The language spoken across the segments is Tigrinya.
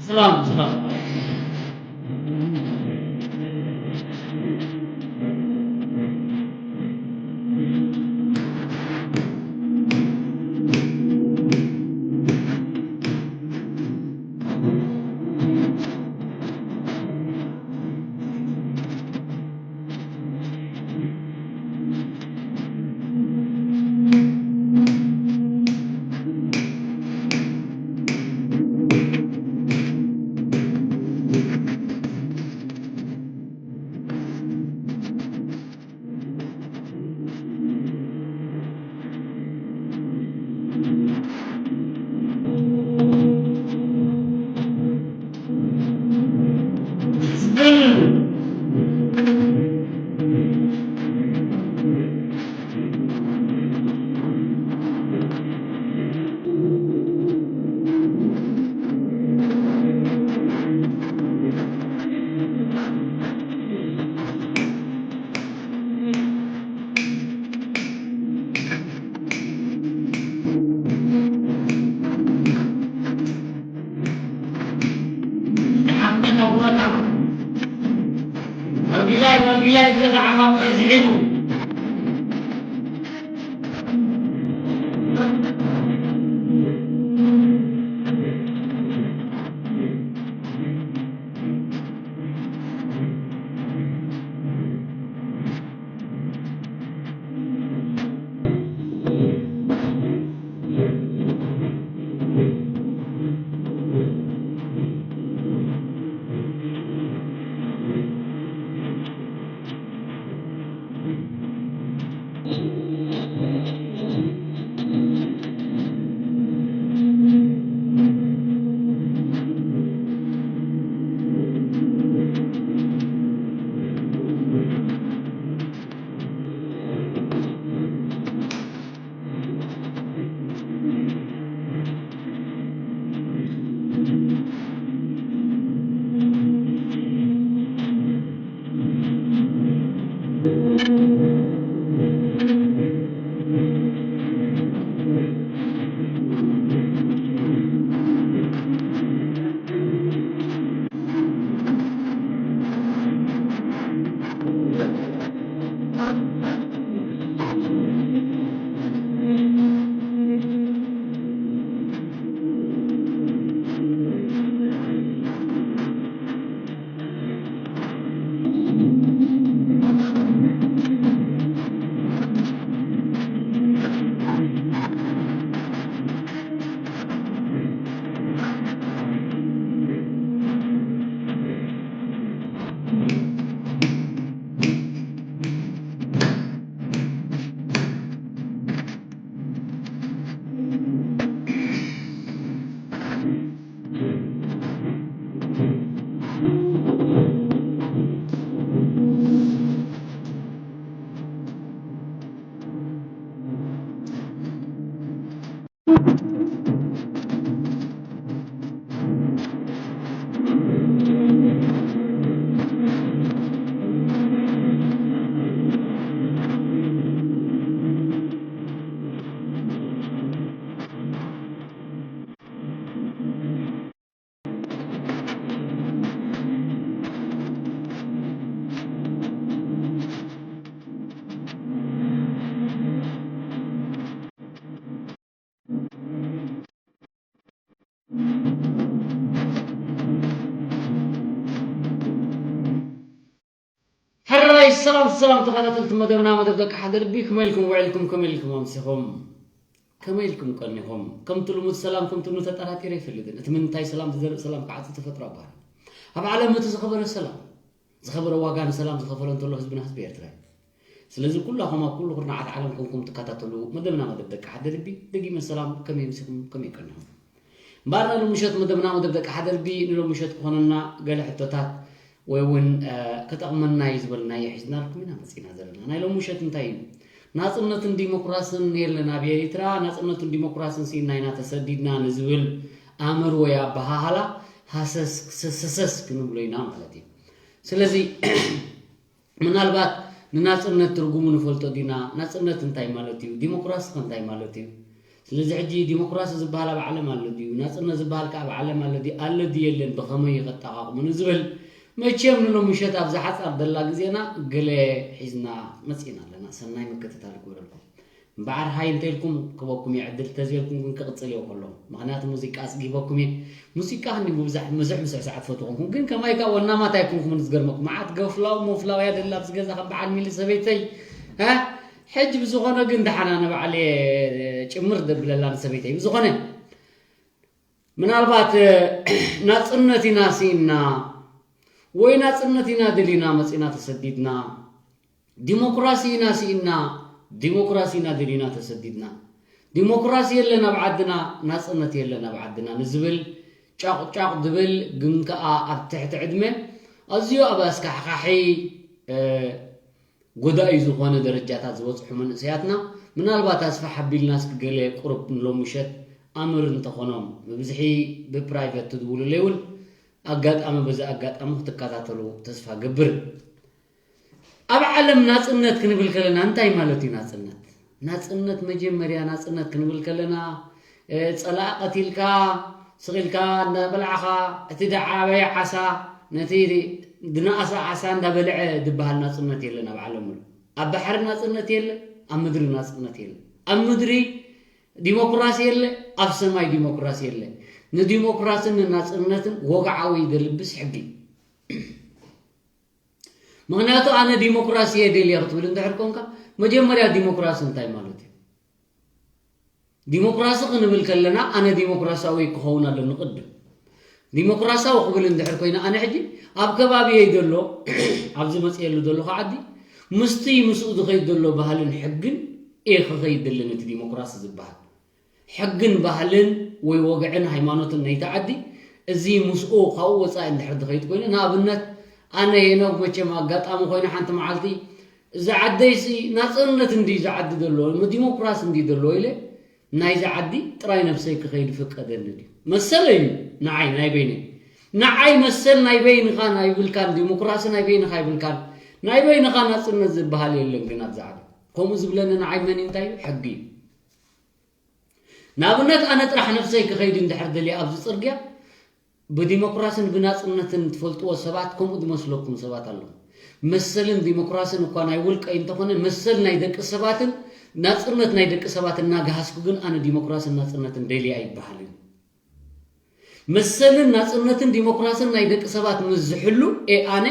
ሰላም፣ ሰላም። ሕራይ ሰላም ሰላም ተኸታተልቲ መደብና፣ መደብ ደቂ ሓደ ልቢ፣ ከመይ ኢልኩም ውዒልኩም፣ ከመይ ኢልኩም ኣምሲኹም፣ ከመይ ኢልኩም ቀኒኹም? ከምቲ ልሙድ ሰላም ከምቲ ንተጠራጢረ ኣይፈልጥን። እቲ ምንታይ ሰላም ዝዘርእ ሰላም ክዓጽድ ተፈጥሮ ኣባህራ። ኣብ ዓለም እቲ ዝኸበረ ሰላም፣ ዝኸበረ ዋጋ ንሰላም ዝኸፈለ እንተሎ ህዝብና ህዝቢ ኤርትራ እዩ። ስለዚ ኩላኹም ኣብ ኩሉ ኩርናዓት ዓለም ኮንኩም ትከታተሉ መደብና መደብ ደቂ ሓደ ልቢ፣ ደጊመ ሰላም፣ ከመይ ኣምሲኹም፣ ከመይ ቀኒኹም? እምበኣር ናይ ሎሚ ምሸት መደብና መደብ ደቂ ሓደ ልቢ ንሎሚ ምሸት ክኾነና ገለ ሕቶታት ወይ እውን፣ እ፣ ክጠቕመና እዩ ዝበልናዮ ሒዝናልኩም ኢና መፂና ዘለና። ናይ ሎሚ ምሸት እንታይ እዩ? ናፅነትን ዲሞክራስን የለን ኣብ ኤሪትራ፣ ናፅነትን ዲሞክራስን ስኢንና ኢና ተሰዲድና ንዝብል ኣምር ወይ ኣበሃህላ ሃሰስ ሰሰሰስ ክንብሎ ኢና ማለት እዩ። ስለዚ ምናልባት ንናጽነት ትርጉሙ ንፈልጦ ዲና? ናጽነት እንታይ ማለት እዩ? ዲሞክራሲ ከ እንታይ ማለት እዩ? ስለዚ ሕጂ ዲሞክራሲ ዝበሃል ኣብ ዓለም ኣሎ ድዩ? ናጽነት ዝበሃል ከ ኣብ ዓለም ኣሎ ድዩ? ኣሎ ድዩ የለን? ብኸመይ እዩ ከጠቓቕሙ ንዝብል መቸም ንሎሚ ምሸት ኣብዛ ሓጻር ደላ ግዜና ገለ ሒዝና መጺና ኣለና። ሰናይ ምክትታል ይግበረልኩም። እምበኣር ሃይ እንተ ኢልኩም ክበኩም እየ፣ ዕድል እንተዝበልኩም ግን ክቕጽል እየ ከሎ። ምኽንያቱ ሙዚቃ ኣጽጊበኩም እየ። ሙዚቃ ክንዲ ምብዛሕ ምዝሕ ምስሕ ሰዓት ፈትኹምኩም። ግን ከማይ ከኣ ወናማት ኣይኮንኩምን ዝገርመኩም። መዓት ገፍላው መፍላውያ ደላ ኣብዚ ገዛ ከም በዓል ሚሊ ሰበይተይ። እ? ሕጂ ብዝኾነ ግን ደሓና ንባዕል እየ ጭምር ደብለላ ንሰበይተይ። ብዝኾነ ምናልባት ናጽነት ኢና ስኢንና ወይ ናጽነት ኢና ደሊና መጺና ተሰዲድና፣ ዲሞክራሲ ኢና ስኢንና፣ ዲሞክራሲ ኢና ደሊና ተሰዲድና፣ ዲሞክራሲ የለን ኣብ ዓድና፣ ናጽነት የለን ኣብ ዓድና ንዝብል ጫቕ ጫቕ ዝብል ግን ከኣ ኣብ ትሕቲ ዕድመ ኣዝዩ ኣብ ኣስካሕካሒ፣ እ፣ ጎዳኢ ዝኾነ ደረጃታት ዝበጽሑ መንእሰያትና ምናልባት ኣስፋሕ ኣቢልና እስኪ ገለ ቁሩብ ንሎሚ ምሸት ኣምር እንተኾኖም ብብዝሒ ብፕራይቨት ትድውሉለይ እውን ኣጋጣሚ በዚ ኣጋጣሚ ክትከታተሉ ተስፋ ገብር። ኣብ ዓለም ናጽነት ክንብል ከለና እንታይ ማለት እዩ ናጽነት? ናጽነት መጀመርያ ናጽነት ክንብል ከለና፣ እ፣ ጸላኢ ቀቲልካ፣ ስቕ ኢልካ እንዳበላዕኻ፣ እቲ ዝዓበየ ዓሳ ነቲ ዝነኣሰ ዓሳ እንዳበልዐ ዝበሃል ናጽነት የለን ኣብ ዓለም ሙሉእ። ኣብ ባሕሪ ናጽነት የለ፣ ኣብ ምድሪ ናጽነት የለ። ኣብ ምድሪ ዲሞክራሲ የለ፣ ኣብ ሰማይ ዲሞክራሲ የለ። ንዲሞክራስን ንናጽነትን ወግዓዊ ዘልብስ ሕጊ። ምኽንያቱ ኣነ ዲሞክራሲ እየ ደልየ ክትብል እንድሕር ኮንካ፣ መጀመርያ ዲሞክራሲ እንታይ ማለት እዩ? ዲሞክራሲ ክንብል ከለና ኣነ ዲሞክራሲያዊ ክኸውን ኣለኒ ቅድም። ዲሞክራሲያዊ ክብል እንድሕር ኮይነ ኣነ ሕጂ ኣብ ከባቢየይ ዘሎ፣ ኣብዚ መፅየሉ ዘለኹ ዓዲ፣ ምስቲ ምስኡ ዝኸይድ ዘሎ ባህልን ሕግን እየ ክኸይድ ዘለኒ እቲ ዲሞክራሲ ዝበሃል። ሕግን ባህልን ወይ ወግዕን ሃይማኖትን ናይቲ ዓዲ፣ እዚ ምስኡ ካብኡ ወፃኢ እንድሕር ዝኸይድ ኮይኑ፣ ንኣብነት ኣነ ሄኖክ መቸም ኣጋጣሚ ኮይኑ ሓንቲ መዓልቲ እዚ ዓደይሲ ናፅነት እንዲ እዚ ዓዲ ዘሎ፣ ዲሞክራሲ እንዲ ዘሎ ኢለ ናይዚ ዓዲ ጥራይ ነብሰይ ክኸይድ ፍቀደኒ ድዩ? መሰለይ እዩ ንዓይ ናይ በይነይ። ንዓይ መሰል ናይ በይንኻ ናይ ብልካን፣ ዲሞክራሲ ናይ በይንኻ ይብልካን፣ ናይ በይንኻ ናፅነት ዝበሃል የለን። ግን ኣብዚ ዓዲ ከምኡ ዝብለኒ ንዓይ መን እዩ? እንታይ እዩ? ሕጊ እዩ። ንኣብነት ኣነ ጥራሕ ነብሰይ ክኸይድ እንድሕር ደልየ ኣብዚ ጽርግያ ብዲሞክራስን ብናጽነትን ትፈልጥዎ ሰባት ከምኡ ዝመስለኩም ሰባት ኣለኹም። መሰልን ዲሞክራስን እኳ ናይ ውልቀይ እንተኾነ መሰል ናይ ደቂ ሰባትን ናጽነት ናይ ደቂ ሰባት እናገሃስኩ ግን ኣነ ዲሞክራስን ናጽነትን ደልየ ኣይበሃልን። መሰልን ናጽነትን ዲሞክራስን ናይ ደቂ ሰባት ምስ ዝሕሉ እየ ኣነ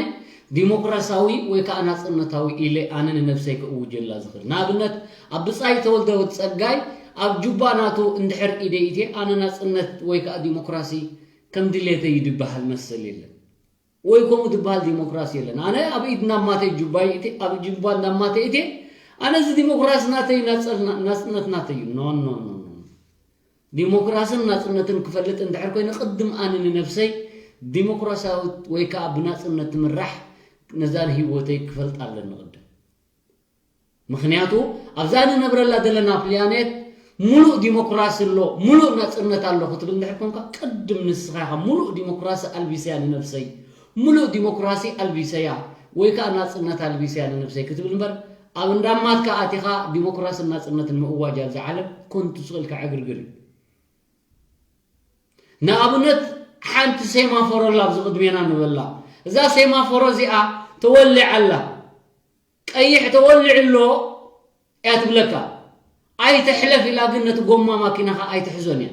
ዲሞክራሲያዊ ወይ ከዓ ናጽነታዊ ኢለ ኣነ ንነብሰይ ክእውጀላ ዝኽእል። ንኣብነት ኣብ ብጻይ ተወልደ ጸጋይ ኣብ ጁባ ናቱ እንድሕር ኢደ ኢትየ ኣነ ናጽነት ወይ ከዓ ዲሞክራሲ ከም ድሌተይ እዩ ዝበሃል መሰል የለን። ወይ ከምኡ ዝበሃል ዲሞክራሲ የለን። ኣነ ኣብ ኢድ ናብ ማተይ ጁባ ይእቲ፣ ኣብ ጁባ ናብ ማተይ እትየ ኣነ እዚ ዲሞክራሲ ናተይ ናጽና-፣ ናጽነት ናተይ እዩ። ኖ፣ ኖ፣ ኖ፣ ኖ። ዲሞክራስን ናጽነትን ክፈልጥ እንድሕር ኮይነ ቅድም ኣነ ንነብሰይ ዲሞክራሲያዊት ወይ ከዓ ብናጽነት ትምራሕ ነዛን ህይወተይ ክፈልጥ ኣለኒ ቅድም። ምኽንያቱ ኣብዛ ንነብረላ ዘለና ፕላኔት ሙሉእ ዲሞክራሲ ኣሎ፣ ሙሉእ ናጽነት ኣሎ ክትብል እንድሕር ኮንካ ቅድም ንስኻ ኢኻ ሙሉእ ዲሞክራሲ ኣልቢሰያ ንነብሰይ፣ ሙሉእ ዲሞክራሲ ኣልቢሰያ ወይ ከዓ ናጽነት ኣልቢሰያ ንነብሰይ ክትብል እምበር ኣብ እንዳማትካ ኣቲኻ ዲሞክራስን ናጽነትን ምእዋጅ ኣብዚ ዓለም ኮንቱ ስቕ ኢልካ ዕግርግር እዩ። ንኣብነት ሓንቲ ሴማፎሮ ኣላ ኣብዚ ቅድሜና ንበላ። እዛ ሴማፎሮ እዚኣ ተወሊዓ ኣላ። ቀይሕ ተወሊዑ ኣሎ እያ ትብለካ። ኣይትሕለፍ ኢላ ግን ነቲ ጎማ ማኪናኻ ኣይትሕዞን እያ።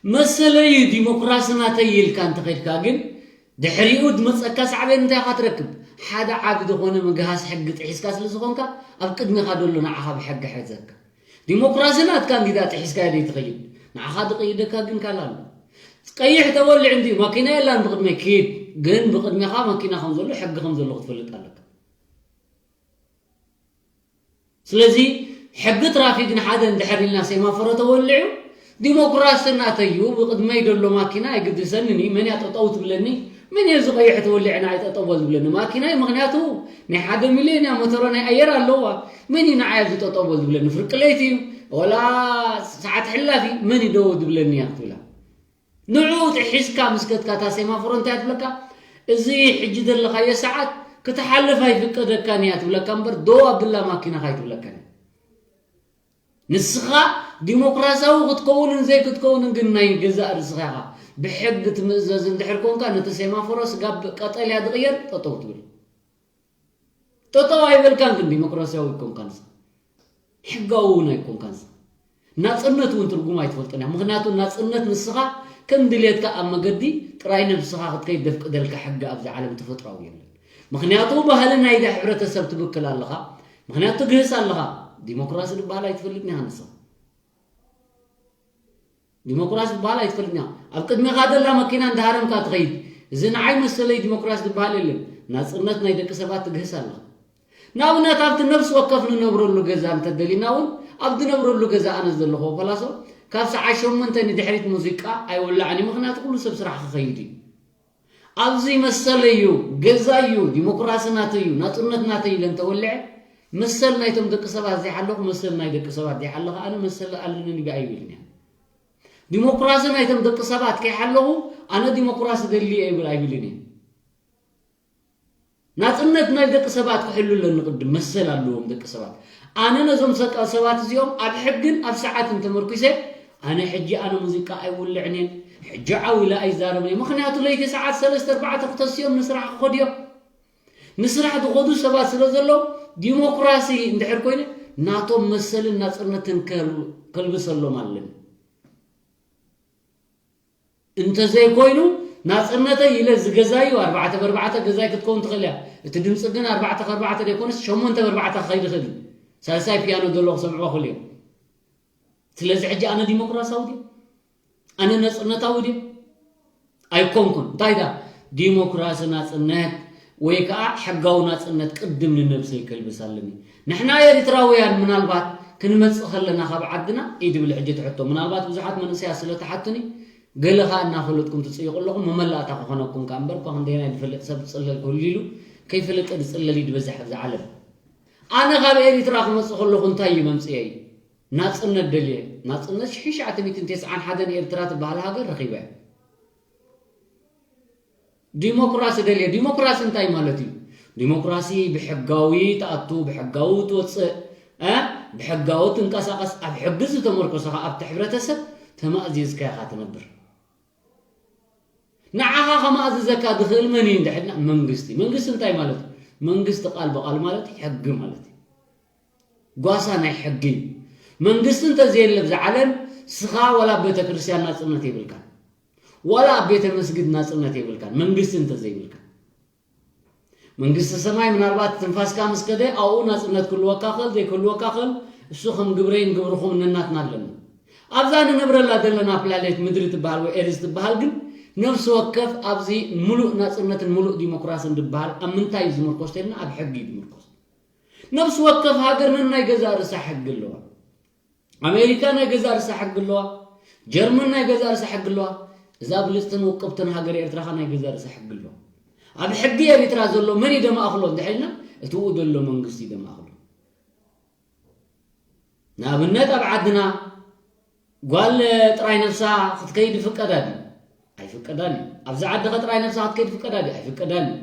መሰለይ እዩ ዲሞክራሲ ናተይ ኢልካ እንተኸድካ ግን ድሕሪኡ ዝመፀካ ሳዕቤን እንታይ ኢኻ ትረክብ? ሓደ ዓቢ ዝኾነ ምግሃስ ሕጊ ጥሒስካ ስለ ዝኾንካ ኣብ ቅድሜኻ ዘሎ ንዓኻ ብሕጊ ሕዘካ። ዲሞክራሲ ናትካ እንዲዳ ጥሒስካ እያ ዘይትኸይድ። ንዓኻ ዝቐይደካ ግን ካልእ ኣሎ። ቀይሕ ተወሊዑ እንዲ ማኪና የላን ብቕድመይ ኪድ፣ ግን ብቕድሜኻ ማኪና ከም ዘሎ ሕጊ ከም ዘሎ ክትፈልጥ ኣለካ። ስለዚ ሕጊ ትራፊክ ንሓደ እንድሕር ኢልና ሴማፎሮ ተወሊዑ ዲሞክራሲ ናተይ እዩ፣ ብቕድመይ ዘሎ ማኪና ኣይግድሰንን እዩ፣ መን እያ ጠጠው ትብለኒ? መን እየ እዚ ቀይሕ ተወሊዐ ንዓይ ጠጠው በል ዝብለኒ? ማኪና እዩ፣ ምኽንያቱ ናይ ሓደ ሚልዮን እያ፣ ሞተሮ ናይ ኣየር ኣለዋ። መን እዩ ንዓይ ኣብዚ ጠጠው በል ዝብለኒ? ፍርቂ ለይቲ እዩ፣ ወላ ሰዓት ሕላፊ መን እዩ ደው ዝብለኒ እያ ክትብላ። ንዕኡ ጥሒስካ ምስ ከድካ እታ ሴማፎሮ እንታይ ትብለካ? እዚ ሕጂ ዘለኻዮ ሰዓት ክትሓልፍ ኣይፍቀደካን እያ ትብለካ እምበር ደው ኣብላ ማኪናኻ ኣይትብለካን እያ። ንስኻ ዲሞክራሲያዊ ክትከውንን ዘይክትከውንን ግን ናይ ገዛእ ርእስኻ ኢኻ። ብሕጊ ትምእዘዝ እንድሕር ኮንካ፣ ነቲ ሴማፎሮ ስጋብ ቀጠልያ ዝቕየር ጠጠው ትብል። ጠጠው ኣይበልካን፣ ግን ዲሞክራሲያዊ ኣይኮንካን ንስኻ። ሕጋዊ እውን ኣይኮንካን ንስኻ። ናጽነት እውን ትርጉም ኣይትፈልጥን ኢኻ። ምኽንያቱ ናጽነት ንስኻ ከም ድሌትካ ኣብ መገዲ ጥራይ ነብስኻ ክትከይድ ዘፍቅደልካ ሕጊ ኣብዚ ዓለም ተፈጥሮኣዊ የለን። ምኽንያቱ ባህሊ ናይዳ ሕብረተሰብ ትብክል ኣለኻ። ምኽንያቱ ትግህስ ኣለኻ። ዲሞክራሲ ዝበሃል ኣይትፈልጥን ኢኻ ንስኻ። ዲሞክራሲ ዝበሃል ኣይትፈልጥን ኢኻ። ኣብ ቅድሜኻ ዘላ መኪና እንዳሃረምካ ትኸይድ። እዚ ንዓይ መሰለይ ዲሞክራሲ ዝበሃል የለን። ናጽነት ናይ ደቂ ሰባት ትግህስ ኣለኻ። ንኣብነት ኣብቲ ነብሲ ወከፍ ንነብረሉ ገዛ እንተደሊና እውን ኣብ ዝነብረሉ ገዛ ኣነ ዘለኹ ፓላሶ ካብ ሰዓት ሸሞንተ ንድሕሪት ሙዚቃ ኣይውላዕን እዩ። ምኽንያቱ ኩሉ ሰብ ስራሕ ክኸይድ እዩ። ኣብዚ መሰለይ እዩ፣ ገዛይ እዩ፣ ዲሞክራሲ ናተይ እዩ፣ ናጽነት ናተይ ኢለ እንተወልዐ መሰል ናይቶም ደቂ ሰባት ዘይሓለኹ፣ መሰል ናይ ደቂ ሰባት ዘይሓለኸ ኣነ መሰል ኣለኒ ኢለ ኣይብልን እየ። ዲሞክራሲ ናይቶም ደቂ ሰባት ከይሓለኹ ኣነ ዲሞክራሲ ደሊ እየ ይብል ኣይብልን እየ። ናጽነት ናይ ደቂ ሰባት ክሕሉ ኣለኒ ቅድም መሰል ኣለዎም ደቂ ሰባት። ኣነ ነዞም ሰቃ ሰባት እዚኦም ኣብ ሕግን ኣብ ሰዓትን ተመርኩሰ ኣነ ሕጂ ኣነ ሙዚቃ ኣይውልዕን እየ፣ ሕጂ ዓው ኢለ ኣይዛረብን እየ። ምኽንያቱ ለይቲ ሰዓት ሰለስተ ኣርባዕተ ክተስዮም ንስራሕ ክኸዱ እዮም። ንስራሕ ዝኸዱ ሰባት ስለ ዘለዉ ዲሞክራሲ እንድሕር ኮይነ ናቶም መሰልን ናጽነትን ከል- ከልብሰሎም ኣለኒ። እንተዘይኮይኑ ናጽነተይ ኢለ ዝገዛዩ ኣርባዕተ ብኣርባዕተ ገዛይ ክትከውን ትኽእል እያ። እቲ ድምፂ ግን ኣርባዕተ ከኣርባዕተ ዘይኮነስ ሸሞንተ ብኣርባዕተ ክኸይድ ይኽእል እዩ። ሳልሳይ ፒያኖ ዘለዎ ክሰምዕዎ ክኽእሉ እዮም። ስለዚ ሕጂ ኣነ ዲሞክራሲያዊ ድየ? ኣነ ናጽነታዊ ድየ? ኣይኮንኩን። እንታይ ዳ ዲሞክራሲ ናጽነት ወይ ከዓ ሕጋዊ ናጽነት ቅድም ንነብሰይ ከልብስ ኣለኒ። ንሕና ኤሪትራውያን ምናልባት ክንመጽእ ከለና ካብ ዓድና ኢድብል ሕጂ ትሕቶ ምናልባት ብዙሓት መንእሰያት ስለ ተሓቱኒ ገለ ኸኣ እናፈለጥኩም ትጽይቑ ኣለኹም። መመላእታ ክኾነኩም ከኣ እምበር እኳ ክንደየናይ ዝፈልጥ ሰብ ዝጽለል ክህሉ ኢሉ ከይፈለጠ ዝጽለል እዩ ዝበዝሕ ኣብዚ ዓለም። ኣነ ካብ ኤሪትራ ክመጽእ ከለኹ እንታይ እዩ መምጽኤይ? ናጽነት ደልየ። ናጽነት ሽሕን ትሽዓተ ሚእትን ተስዓን ሓደን ኤርትራ ትበሃል ሃገር ረኺበ። ዲሞክራሲ ደልየ። ዲሞክራሲ እንታይ ማለት እዩ? ዲሞክራሲ ብሕጋዊ ትኣቱ፣ ብሕጋዊ ትወጽእ፣ እ? ብሕጋዊ ትንቀሳቐስ፣ ኣብ ሕጊ ዝተመርኮሰ ኸኣ ኣብቲ ሕብረተሰብ ተማእዚዝካ ኢኻ ትነብር። ንዓኻ ከማእዝዘካ ዝኽእል መን እዩ እንድሕልና? መንግስቲ። መንግስቲ እንታይ ማለት እዩ? መንግስቲ ቃል ብቓል ማለት ሕጊ ማለት እዩ። ጓሳ ናይ ሕጊ እዩ። መንግስቲ እንተዘየለ ብዛ ዓለም ስኻ ዋላ ኣብ ቤተ ክርስቲያን ናጽነት የብልካን። ዋላ ኣብ ቤተ መስጊድ ናጽነት የብልካን። መንግስቲ እንተዘይብልካ። መንግስቲ ሰማይ ምናልባት ትንፋስካ ምስ ከደ ኣብኡ ናጽነት ክህልወካ ክእል ዘይክህልወካ ክእል እሱ ከም ግብረይን ግብርኹም ነናትና ኣለና። ኣብዛ ንነብረላ ዘለና ፕላኔት ምድሪ ትበሃል ወይ ኤርዝ ትበሃል ግን ነፍሲ ወከፍ ኣብዚ ምሉእ ናጽነትን ምሉእ ዲሞክራስን ዝበሃል ኣብ ምንታይ እዩ ዝምርኮስ ተልና ኣብ ሕጊ እዩ ዝምርኮስ። ነፍሲ ወከፍ ሃገር ነናይ ገዛእ ርእሳ ሕጊ ኣለዋ። ኣሜሪካ ናይ ገዛእ ርእሳ ሕጊ ኣለዋ። ጀርመን ናይ ገዛእ ርእሳ ሕጊ ኣለዋ። እዛ ብልጽትን ውቅብትን ሃገር ኤርትራ ኸኣ ናይ ገዛእ ርእሳ ሕጊ ኣለዋ። ኣብ ሕጊ ኤሪትራ ዘሎ መን እዩ ደማእኽሎ እንድሕልና እቲ ኡ ዘሎ መንግስቲ እዩ ደማእኽሎ። ንኣብነት ኣብ ዓድና ጓል ጥራይ ነብሳ ክትከይድ ይፍቀዳ ድዩ? ኣይፍቀዳን እዩ። ኣብዚ ዓዲ ኸ ጥራይ ነብሳ ክትከይድ ይፍቀዳ ድዩ? ኣይፍቀዳን እዩ።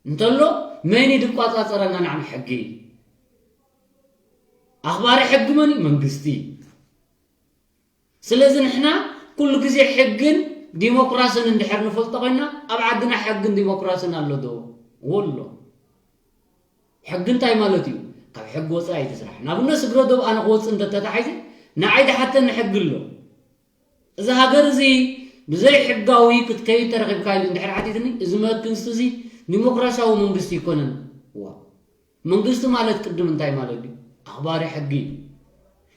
እንተሎ መን እዩ ዝቋጻጸረና ንዓና ሕጊ? ኣኽባሪ ሕጊ መን እዩ? መንግስቲ። ስለዚ ንሕና ኩሉ ግዜ ሕግን ዲሞክራስን እንድሕር ንፈልጦ ኮይና ኣብ ዓድና ሕግን ዲሞክራስን ኣሎ ዶ? ወሎ። ሕጊ እንታይ ማለት እዩ? ካብ ሕጊ ወፃኢ ኣይትስራሕ። ንኣብነት ስግረ ዶብ ኣነ ክወፅእ እንተተታሒዘ ንዓይ ዝሓተኒ ሕጊ ኣሎ። እዚ ሃገር እዚ ብዘይ ሕጋዊ ክትከይድ ተረኺብካ ኢሉ እንድሕር ሓቲትኒ እዚ መንግስቲ እዚ ዲሞክራሲያዊ መንግስቲ ኣይኮነን። ዋ መንግስቲ ማለት ቅድም እንታይ ማለት ድዩ? ኣኽባሪ ሕጊ እዩ።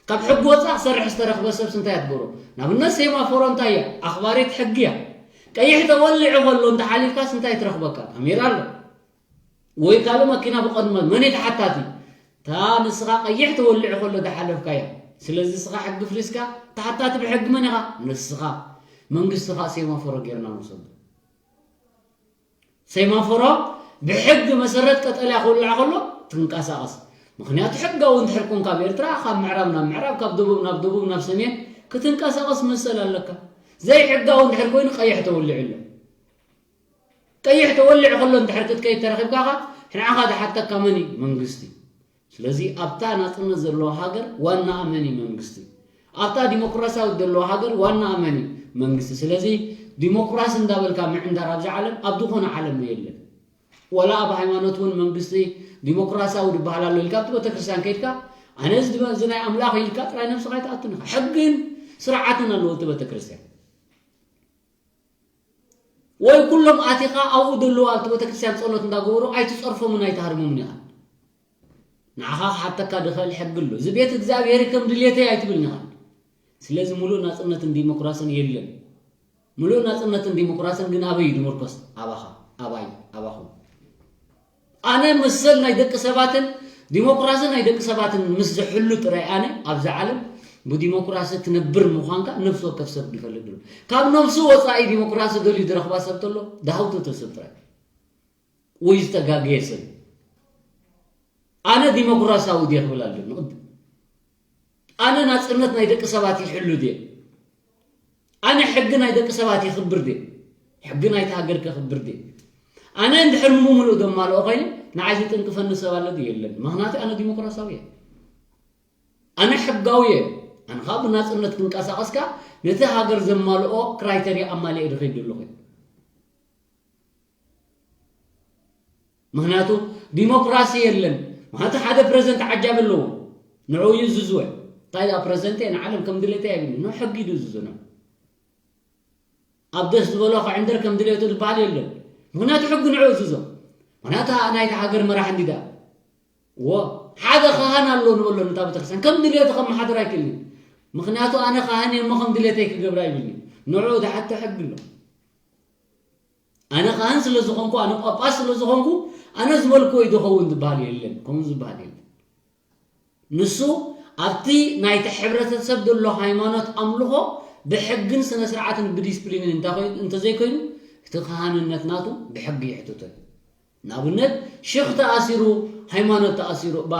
ካብ ሕጊ ወፃእ ክሰርሕ ዝተረኽበ ሰብስ እንታይ እያ ትገብሮ? ንኣብነት ሴማፎሮ እንታይ እያ? ኣኽባሪት ሕጊ እያ። ቀይሕ ተወሊዑ ከሎ እንተሓሊፍካስ እንታይ ትረኽበካ? ካሜራ ኣሎ ወይ ካልእ መኪና ብቐድመ መን እዩ ተሓታቲ? እታ ንስኻ ቀይሕ ተወሊዑ ከሎ ዝሓለፍካያ። ስለዚ ንስኻ ሕጊ ፍሪስካ ተሓታቲ ብሕጊ መን ኢኻ? ንስኻ። መንግስቲ ኸኣ ሴማፎሮ ጌርና ንውሰዶ። ሴማፎሮ ብሕጊ መሰረት ቀጠልያ ክውላዕ ከሎ ትንቀሳቐስ። ምኽንያቱ ሕጋዊ እንድሕር ኮንካ ኣብ ኤርትራ ካብ ምዕራብ ናብ ምዕራብ ካብ ደቡብ ናብ ደቡብ ናብ ሰሜን ክትንቀሳቐስ መሰል ኣለካ። ዘይሕጋዊ እንድሕር ኮይኑ ቀይሕ ተወሊዑ ኣሎ። ቀይሕ ተወሊዑ ከሎ እንድሕር ክትከይድ ተረኺብካ ኸኣ ንዓኻ ዝሓተካ መን እዩ? መንግስቲ። ስለዚ ኣብታ ናጽነት ዘለዋ ሃገር ዋና ኣመኒ መንግስቲ፣ ኣብታ ዲሞክራሲያዊት ዘለዋ ሃገር ዋና ኣመኒ መንግስቲ። ስለዚ ዲሞክራሲ እንዳበልካ ምዕንዳር ኣብዚ ዓለም ኣብ ዝኾነ ዓለም የለን። ወላ ኣብ ሃይማኖት እውን መንግስቲ ዲሞክራሲያዊ ዝበሃል ኣሎ ኢልካ ኣብቲ ቤተክርስትያን ከይድካ ኣነ እዚ ድመ- እዚ ናይ ኣምላኽ ኢልካ ጥራይ ነብስኻ ኣይትኣቱን ኢኻ። ሕግን ስርዓትን ኣለዎ እቲ ቤተክርስትያን። ወይ ኩሎም ኣቲኻ ኣብኡ ዘለዉ ኣብቲ ቤተክርስትያን ጸሎት እንዳገበሩ ኣይትጸርፎምን ኣይትሃርሞምን ኢኻ። ንዓኻ ክሓተካ ዝኽእል ሕጊ ኣሎ። እዚ ቤት እግዚኣብሔር ከም ድሌተይ ኣይትብልን ኢኻ። ስለዚ ሙሉእ ናጽነትን ዲሞክራስን የለን። ሙሉእ ናጽነትን ዲሞክራስን ግን ኣበይ እዩ ዝምርኮስ? ኣባኻ፣ ኣባይ፣ ኣባኹም። ኣነ መሰል ናይ ደቂ ሰባትን ዲሞክራሲ ናይ ደቂ ሰባትን ምስ ዝሕሉ ጥራይ ኣነ ኣብዚ ዓለም ብዲሞክራሲ ትነብር ምዃንካ ነፍሲ ወከፍ ሰብ ይፈልጥ ድሎ። ካብ ነፍሱ ወጻኢ ዲሞክራሲ ደልዩ ዝረኽባ ሰብ ተሎ ድሃውተተ ሰብ ጥራይ ወይ ዝተጋገየ ሰብ። ኣነ ዲሞክራሲያዊ ድየ ክብል ኣለኒ ቅድም። ኣነ ናጽነት ናይ ደቂ ሰባት ይሕሉ ድየ? ኣነ ሕጊ ናይ ደቂ ሰባት ይኽብር ድየ? ሕጊ ናይቲ ሃገር ከኽብር ድየ? ኣነ እንድሕር ምሉእ ምሉእ ዘማልኦ ኮይነ ንዓይ ዝጥንቅፈኒ ሰብ ኣሎ ድዩ? የለን። ምኽንያቱ ኣነ ዲሞክራሲያዊ እየ። ኣነ ሕጋዊ እየ። ኣነ ኸዓ ብናጽነት ክንቀሳቐስካ ነቲ ሃገር ዘማልኦ ክራይተርያ ኣማሊኤ ዝኸይድ ዘለኹ እየ። ምኽንያቱ ዲሞክራሲ የለን። ምኽንያቱ ሓደ ፕረዚደንት ዓጃቢ ኣለዎ። ንዕኡ እዩ ዝዝወ። እንታይ ደኣ ፕረዚደንት እየ ንዓለም ከም ድሌተይ ኣይብልን። ንሕጊ እዩ ዝዝዞ። ኣብ ደስ ዝበሎ ክዕንደር ከም ድሌቱ ዝበሃል የለን። ምኽንያቱ ሕጊ ንዕኡ ዝዝዞ። ምኽንያቱ ናይቲ ሃገር መራሒ እንዲ ደኣ። ወ ሓደ ካህን ኣሎ ንበሎ ነታ ቤተክርስትያን ከም ድሌቱ ከመሓድር ኣይክእልን። ምኽንያቱ ኣነ ካህን እየ እሞ ከም ድሌተይ ክገብር ኣይብልን። ንዕኡ ዝሓቶ ሕጊ ኣሎ። ኣነ ካህን ስለ ዝኾንኩ ኣነ ጳጳስ ስለ ዝኾንኩ ኣነ ዝበልክዎ እዩ ዝኸውን ዝበሃል የለን። ከምኡ ዝበሃል የለን። ንሱ ኣብቲ ናይቲ ሕብረተሰብ ዘሎ ሃይማኖት ኣምልኾ ብሕግን ስነ ስርዓትን ብዲስፕሊንን እንተዘይኮይኑ እቲ ካህንነት ናቱ ብሕጊ ይሕትቶ እዩ። ንኣብነት ሽኽ ተኣሲሩ፣ ሃይማኖት ተኣሲሩ፣ ባ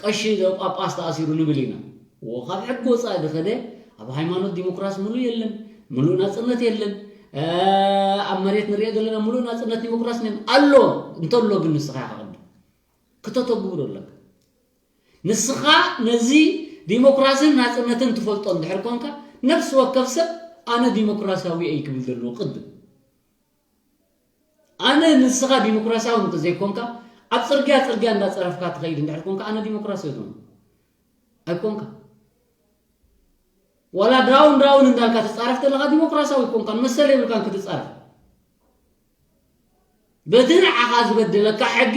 ቀሺ ጳጳስ ተኣሲሩ ንብል ኢና። እዎ ካብ ሕጊ ወፃኢ ዝኸደ ኣብ ሃይማኖት ዲሞክራሲ ምሉእ የለን፣ ምሉእ ናፅነት የለን። ኣብ መሬት ንሪኦ ዘለና ምሉእ ናፅነት ዲሞክራሲ የለን ኣሎ። እንተሎ ግን ንስኻ ኢኻ ቅድም ክተተግብሮ ኣለካ። ንስኻ ነዚ ዲሞክራስን ናፅነትን ትፈልጦ እንድሕር ኮንካ ነፍሲ ወከፍ ሰብ ኣነ ዲሞክራሲያዊ እየ ክብል ዘለዎ ቅድም። ኣነ ንስኻ ዲሞክራሲያዊ እንተዘይኮንካ ኣብ ፅርግያ ፅርግያ እንዳፀረፍካ ትኸይድ እንድሕር ኮንካ ኣነ ዲሞክራሲያዊ ኣይኮንካ። ዋላ ዳውን ዳውን እንዳልካ ትፃረፍ ዘለኻ ዲሞክራሲያዊ ኣይኮንካን፣ መሰል የብልካን ክትፃረፍ። በቲ ንዓኻ ዝበደለካ ሕጊ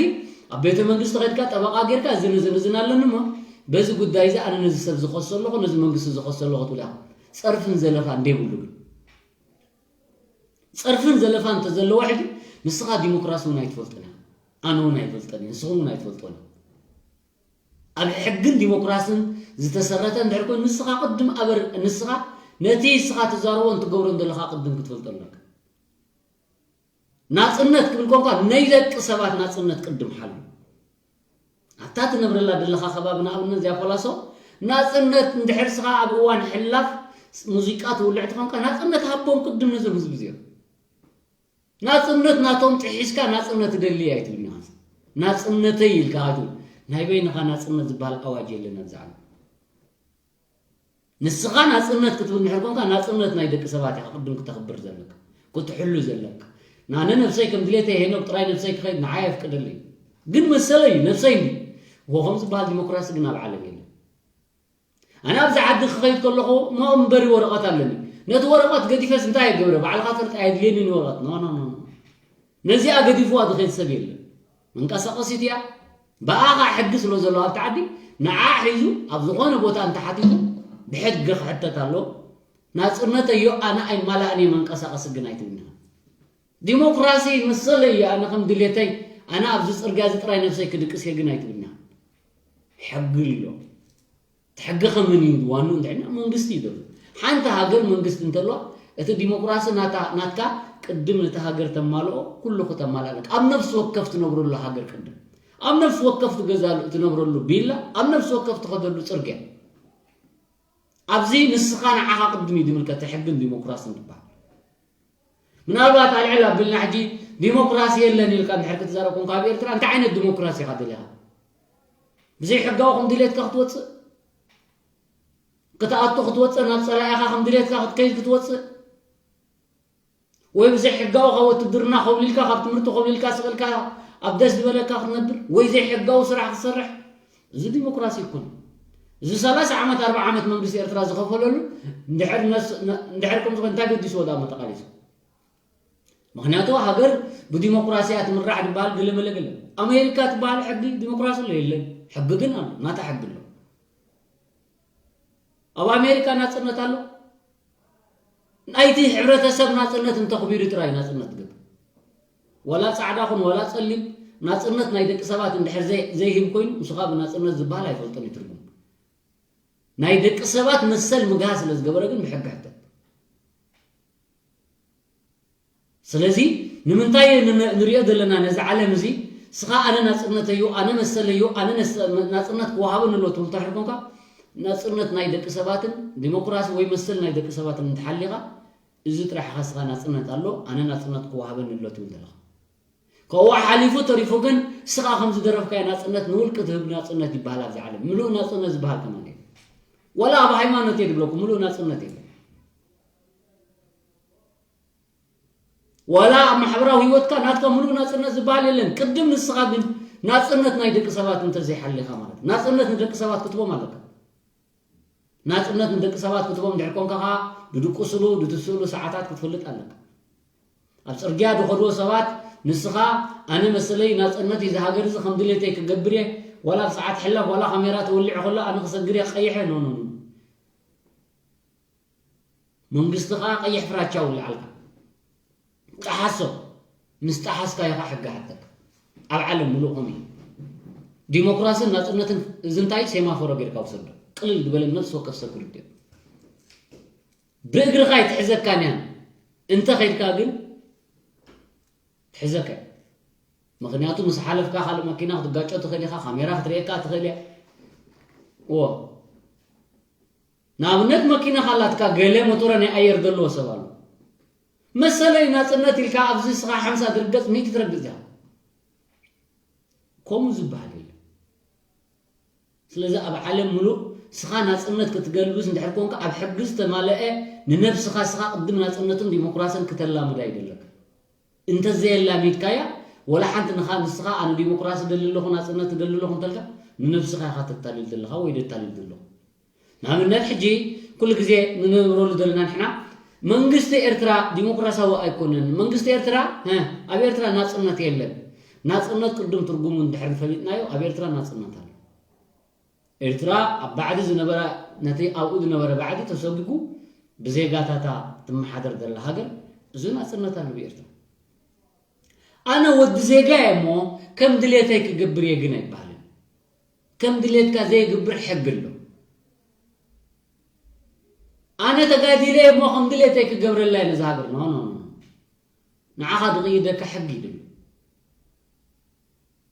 ኣብ ቤተ መንግስቲ ከድካ ጠበቃ ጌርካ እዝን እዝን እዝን ኣለኒ እሞ በዚ ጉዳይ እዚ ኣነ ነዚ ሰብ ዝኸሶ ኣለኹ ነዚ መንግስቲ ዝኸሶ ኣለኹ ትብል ኢኻ። ፀርፍን ዘለፋ እንዴብሉ ግን ፀርፍን ዘለፋን እንተዘለዎ ሕጂ ንስኻ ዲሞክራሲ እውን ኣይትፈልጥን ኢኻ፣ ኣነ እውን ኣይፈልጠን እየ፣ ንስኹም እውን ኣይትፈልጦን። ኣብ ሕግን ዲሞክራስን ዝተሰረተ እንድሕር ኮይኑ ንስኻ ቅድም ኣበር ንስኻ ነቲ ንስኻ ትዛረቦን ትገብሮን ዘለኻ ቅድም ክትፈልጦ ኣለካ። ናፅነት ክብል ኮንካ ናይ ደቂ ሰባት ናፅነት ቅድም ሓሉ። ኣብታ ትነብረላ ዘለኻ ከባቢ ንኣብነት እዚኣ ፖላሶ ናፅነት እንድሕር ስኻ ኣብ እዋን ሕላፍ ሙዚቃ ትውልዕ ትኾንካ ናፅነት ሃቦም ቅድም ነዞም ህዝቢ እዚኦም። ናፅነት ናቶም ጥሒስካ ናፅነት እደሊ ኣይትብል ኢኻ። ናፅነተይ ኢልካ ኣይትብል። ናይ በይንኻ ናፅነት ዝበሃል ኣዋጅ የለን ኣብዚ ዓለም። ንስኻ ናፅነት ክትብል እንድሕር ኮንካ ናፅነት ናይ ደቂ ሰባት ኢኻ ቅድም ክተኽብር ዘለካ ክትሕሉ ዘለካ። ናነ ነብሰይ ከም ድሌተይ ሄኖክ ጥራይ ነብሰይ ክኸይድ ንዓይ ኣፍቅደለይ። ግን መሰለይ እዩ ነብሰይ እንዲ እዎ ከም ዝበሃል ዲሞክራሲ ግን ኣብ ዓለም የለን። ኣነ ኣብዚ ዓዲ ክኸይድ ከለኹ መእንበሪ ወረቐት ኣለኒ። ነቲ ወረቐት ገዲፈስ እንታይ እየ ገብረ ባዕልኻ ትፈልጥ ኣየድልየንን ወረቐት ኖ ኖ ኖ ኖ። ነዚኣ ገዲፍዋ ዝኸይድ ሰብ የለን። መንቀሳቐሲት እያ። ብኣኻ ሕጊ ስለ ዘሎ ኣብቲ ዓዲ ንዓ ሒዙ ኣብ ዝኾነ ቦታ እንተሓቲቱ ብሕጊ ክሕተት ኣለዎ። ናፅነተዮ ኣነ ኣይማላእን እየ መንቀሳቐሲ ግን ኣይትብልና። ዲሞክራሲ መሰለይ እዩ ኣነ ከም ድሌተይ ኣነ ኣብዚ ፅርግያ እዚ ጥራይ ነብሰይ ክድቅስ እየ ግን ኣይትብልና። ሕጊ ኣሎ። እቲ ሕጊ ከመን እዩ ዋንኡ እንድሕና መንግስቲ እዩ ዘሎ። ሓንቲ ሃገር መንግስቲ እንተለዋ እቲ ዲሞክራሲ ናታ ናትካ ቅድም ነቲ ሃገር ተማልኦ ኩሉ ክተማልኣ ኣለካ። ኣብ ነፍሲ ወከፍ ትነብረሉ ሃገር ቅድም ኣብ ነፍሲ ወከፍ ትገዛሉ ትነብረሉ ቢላ ኣብ ነፍሲ ወከፍ ትኸደሉ ፅርግያ ኣብዚ ንስኻ ንዓኻ ቅድም እዩ ዝምልከት ሕግን ዲሞክራስን ዝበሃል። ምናልባት ኣልዕል ኣቢልና ሕጂ ዲሞክራሲ የለን ኢልካ እንድሕር ክትዛረብ ኮንካ ኣብ ኤርትራ እንታይ ዓይነት ዲሞክራሲ ኢኻ ደሊኻ? ዘይሕጋዊ ከም ድሌትካ ክትወፅእ፣ ክትኣቱ ክትወፅእ፣ ናብ ፀላኢኻ ከም ድሌትካ ክትከይድ ክትወፅእ፣ ወይ ብዘይሕጋዊ ካብ ውትድርና ኮብሊልካ፣ ካብ ትምህርቲ ኮብሊልካ ስቕልካ ኣብ ደስ ዝበለካ ክትነብር፣ ወይ ዘይሕጋዊ ስራሕ ክትሰርሕ፣ እዚ ዲሞክራሲ ይኩን። እዚ ሰላሳ ዓመት ኣርባዓ ዓመት መንግስቲ ኤርትራ ዝኸፈለሉ እንድሕር ነስ- ነ- እንድሕር ከም ዝኾነ እንታይ ገዲስዎ ዳ መጠቓሊሱ? ምክንያቱ ሃገር ብዲሞክራሲ እያ ትምራሕ ዝበሃል ገለመለ ገለ። ኣሜሪካ ትበሃል ሕጊ ዲሞክራሲ ኣሎ የለን። ሕጊ ግን ኣሎ፣ ናታ ሕጊ ኣሎ። ኣብ ኣሜሪካ ናጽነት ኣሎ። ናይቲ ሕብረተሰብ ናጽነት እንተኽቢሩ ጥራይ ናጽነት ትገብር። ዋላ ጻዕዳ ኹን ዋላ ጸሊም፣ ናጽነት ናይ ደቂ ሰባት እንድሕር ዘይ- ዘይህብ ኮይኑ ንሱ ካብ ናጽነት ዝበሃል ኣይፈልጦን እዩ ትርጉም። ናይ ደቂ ሰባት መሰል ምግሃስ ስለ ዝገበረ ግን ብሕጊ ሕተት። ስለዚ ንምንታይ ን- ንሪኦ ዘለና ነዚ ዓለም እዚ? ስኻ ኣነ ናጽነተዩ፣ ኣነ መሰለዩ፣ ኣነ ነስ- ናጽነት ክወሃበኒ ኣሎ ትብል እንተድሕር ኮንካ፣ ናጽነት ናይ ደቂ ሰባትን ዲሞክራሲ ወይ መሰል ናይ ደቂ ሰባትን እንተሓሊኻ፣ እዚ ጥራሕ ኢኻ ስኻ ናጽነት ኣሎ፣ ኣነ ናጽነት ክወሃበኒ ኣሎ ትብል ዘለኻ። ካብኡ ሓሊፉ ተሪፉ ግን ስኻ ከም ዝደረፍካዮ ናጽነት ንውልቂ ትህብ ናጽነት ይበሃል ኣብዚ ዓለም። ምሉእ ናጽነት ዝበሃል ከማን የለን። ወላ ኣብ ሃይማኖት እየ ዝብለኩም፣ ምሉእ ናጽነት የለን። ዋላ ኣብ ማሕበራዊ ህይወትካ ናትካ ምሉእ ናጽነት ዝበሃል የለን። ቅድም ንስኻ ግን ናጽነት ናይ ደቂ ሰባት እንተዘይሓሊኻ ማለት እዩ። ናጽነት ንደቂ ሰባት ክትቦም ኣለካ። ናጽነት ንደቂ ሰባት ክትቦም ድሕር ኮንካ ኸዓ ድድቅስሉ፣ ድትስእሉ ሰዓታት ክትፈልጥ ኣለካ። ኣብ ጽርግያ ድኸድዎ ሰባት ንስኻ ኣነ መሰለይ ናጽነት እዩ ዝሃገር እዚ ከም ድሌተይ ክገብር እየ፣ ዋላ ኣብ ሰዓት ሕላፍ ዋላ ካሜራ ተወሊዑ ከሎ ኣነ ክሰግር እየ ቀይሐ ኖ ኖ ኖ። መንግስቲ ኸዓ ቀይሕ ፍራቻ ውልዓልካ። ጠሓሶ። ምስ ጠሓስካ ኢኻ ሕጊ ሓተካ። ኣብ ዓለም ምሉእ ከምኡ እዩ። ዲሞክራስን ናጽነትን እዚ እንታይ ሴማፎሮ ጌርካ ውሰዶ። ቅልል ዝበለ ነፍሲ ወከፍ ሰብ ክርድኦ። ብእግርኻ ኣይትሕዘካን እያ። እንተ ኸይድካ ግን ትሕዘካ እያ። ምኽንያቱ ምስ ሓለፍካ ካልእ መኪና ክትጋጮ ትኽእል ኢኻ፣ ካሜራ ክትርእየካ ትኽእል እያ። እዎ። ንኣብነት መኪና ካላትካ ገለ ሞቶረ ናይ ኣየር ዘለዎ ሰብ ኣሎ። መሰለይ ናጽነት ኢልካ ኣብዚ ስኻ ሓምሳ ትርገጽ ሚእቲ ትረግጽ ኢኻ። ከምኡ ዝበሃል የለን። ስለዚ ኣብ ዓለም ምሉእ ስኻ ናጽነት ክትገልብስ እንድሕር ኮንካ ኣብ ሕጊ ዝተማልአ ንነብስኻ ስኻ ቅድም ናጽነትን ዲሞክራስን ክተላምዳ ይደለካ። እንተዘየላሚድካያ ወላ ሓንቲ ንኻ ንስኻ ኣነ ዲሞክራሲ ደሊ ኣለኹ ናጽነት ደሊ ኣለኹ እንተልካ ንነብስኻ ኢኻ ተታልል ዘለኻ ወይ ደታልል ዘለኹ። ንኣብነት ሕጂ ኩሉ ግዜ ንነብረሉ ዘለና ንሕና መንግስቲ ኤርትራ ዲሞክራሲያዊ ኣይኮነን። መንግስቲ ኤርትራ እ፣ ኣብ ኤርትራ ናጽነት የለን። ናጽነት ቅድም ትርጉሙ እንድሕር ፈሊጥናዮ ኣብ ኤርትራ ናጽነት ኣሎ። ኤርትራ ኣብ ባዕዲ ዝነበረ ነቲ ኣብኡ ዝነበረ ባዕዲ ተሰጊጉ ብዜጋታታ ትመሓደር ዘላ ሃገር እዚ ናጽነት ኣሎ ብኤርትራ። ኣነ ወዲ ዜጋ እየ እሞ ከም ድሌተይ ክገብር እየ ግን ኣይበሃልን። ከም ድሌትካ ዘይግብር ሕጊ ኣሎ። ኣነ ተጋዲለ እየ እሞ ከም ድሌተይ ክገብረላ እየ ነዛ ሃገር። ኖ ኖ ኖ። ንዓኻ ድቕይደካ ሕጊ ይድሉ።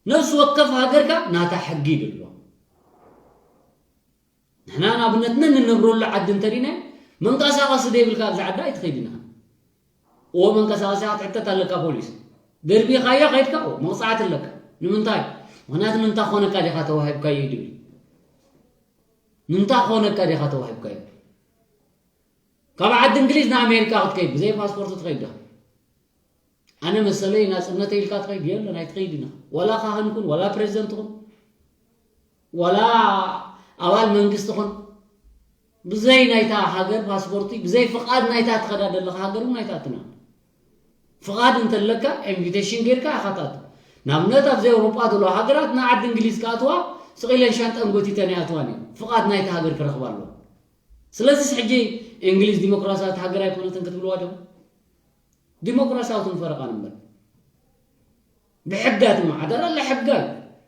ነፍሲ ወከፍ ሃገርካ ናታ ሕጊ ይድሎ። ንሕና ንኣብነት ነንነብረሉ ዓዲ እንተዲና መንቀሳቐሲ ዘይብልካ ኣብዚ ዓዲ ኣይትኸይድን ኢኻ። እዎ መንቀሳቐሲ ክትሕተት ኣለካ ፖሊስ። ደርቢኻዮ ከይድካ እዎ መቕጻዕቲ ኣለካ። ንምንታይ? ምኽንያቱ ንምንታይ ክኾነካ ዲኻ ተዋሂብካዮ ይድብል። ንምንታይ ክኾነካ ዲኻ ተዋሂብካዮ? ካብ ዓዲ እንግሊዝ ንኣሜሪካ ክትከይድ ብዘይ ፓስፖርት ትኸይድ ዲኻ? ኣነ መሰለይ ናጽነተይ ኢልካ ትኸይድ የለን፣ ኣይትኸይድን ኢኻ። ዋላ ካህን ኩን፣ ዋላ ፕሬዚደንት ኩን፣ ዋላ ኣባል መንግስቲ ኩን፣ ብዘይ ናይታ ሃገር ፓስፖርቲ፣ ብዘይ ፍቓድ ናይታ ትኸዳ ዘለኻ ሃገር እውን ኣይትኣትን ኢኻ። ፍቓድ እንተለካ፣ ኢንቪቴሽን ጌርካ ኢኻ ትኣቱ። ንኣብነት ኣብዚ ኤውሮጳ ዘለዋ ሃገራት ንዓዲ እንግሊዝ ክኣትዋ ስቕ ኢለን ሻንጠን ጎቲተን ኣይኣትዋን እየን። ፍቓድ ናይታ ሃገር ክረኽባ ኣለዋ። ስለዚስ ሕጂ እንግሊዝ ዲሞክራሲያዊት ሃገር ኣይኮነትን ክትብልዋ ዶ? ዲሞክራሲያዊት ንፈረቓ ንበር። ብሕጋ ትመሓደር ኣላ፣ ሕጋ እዩ።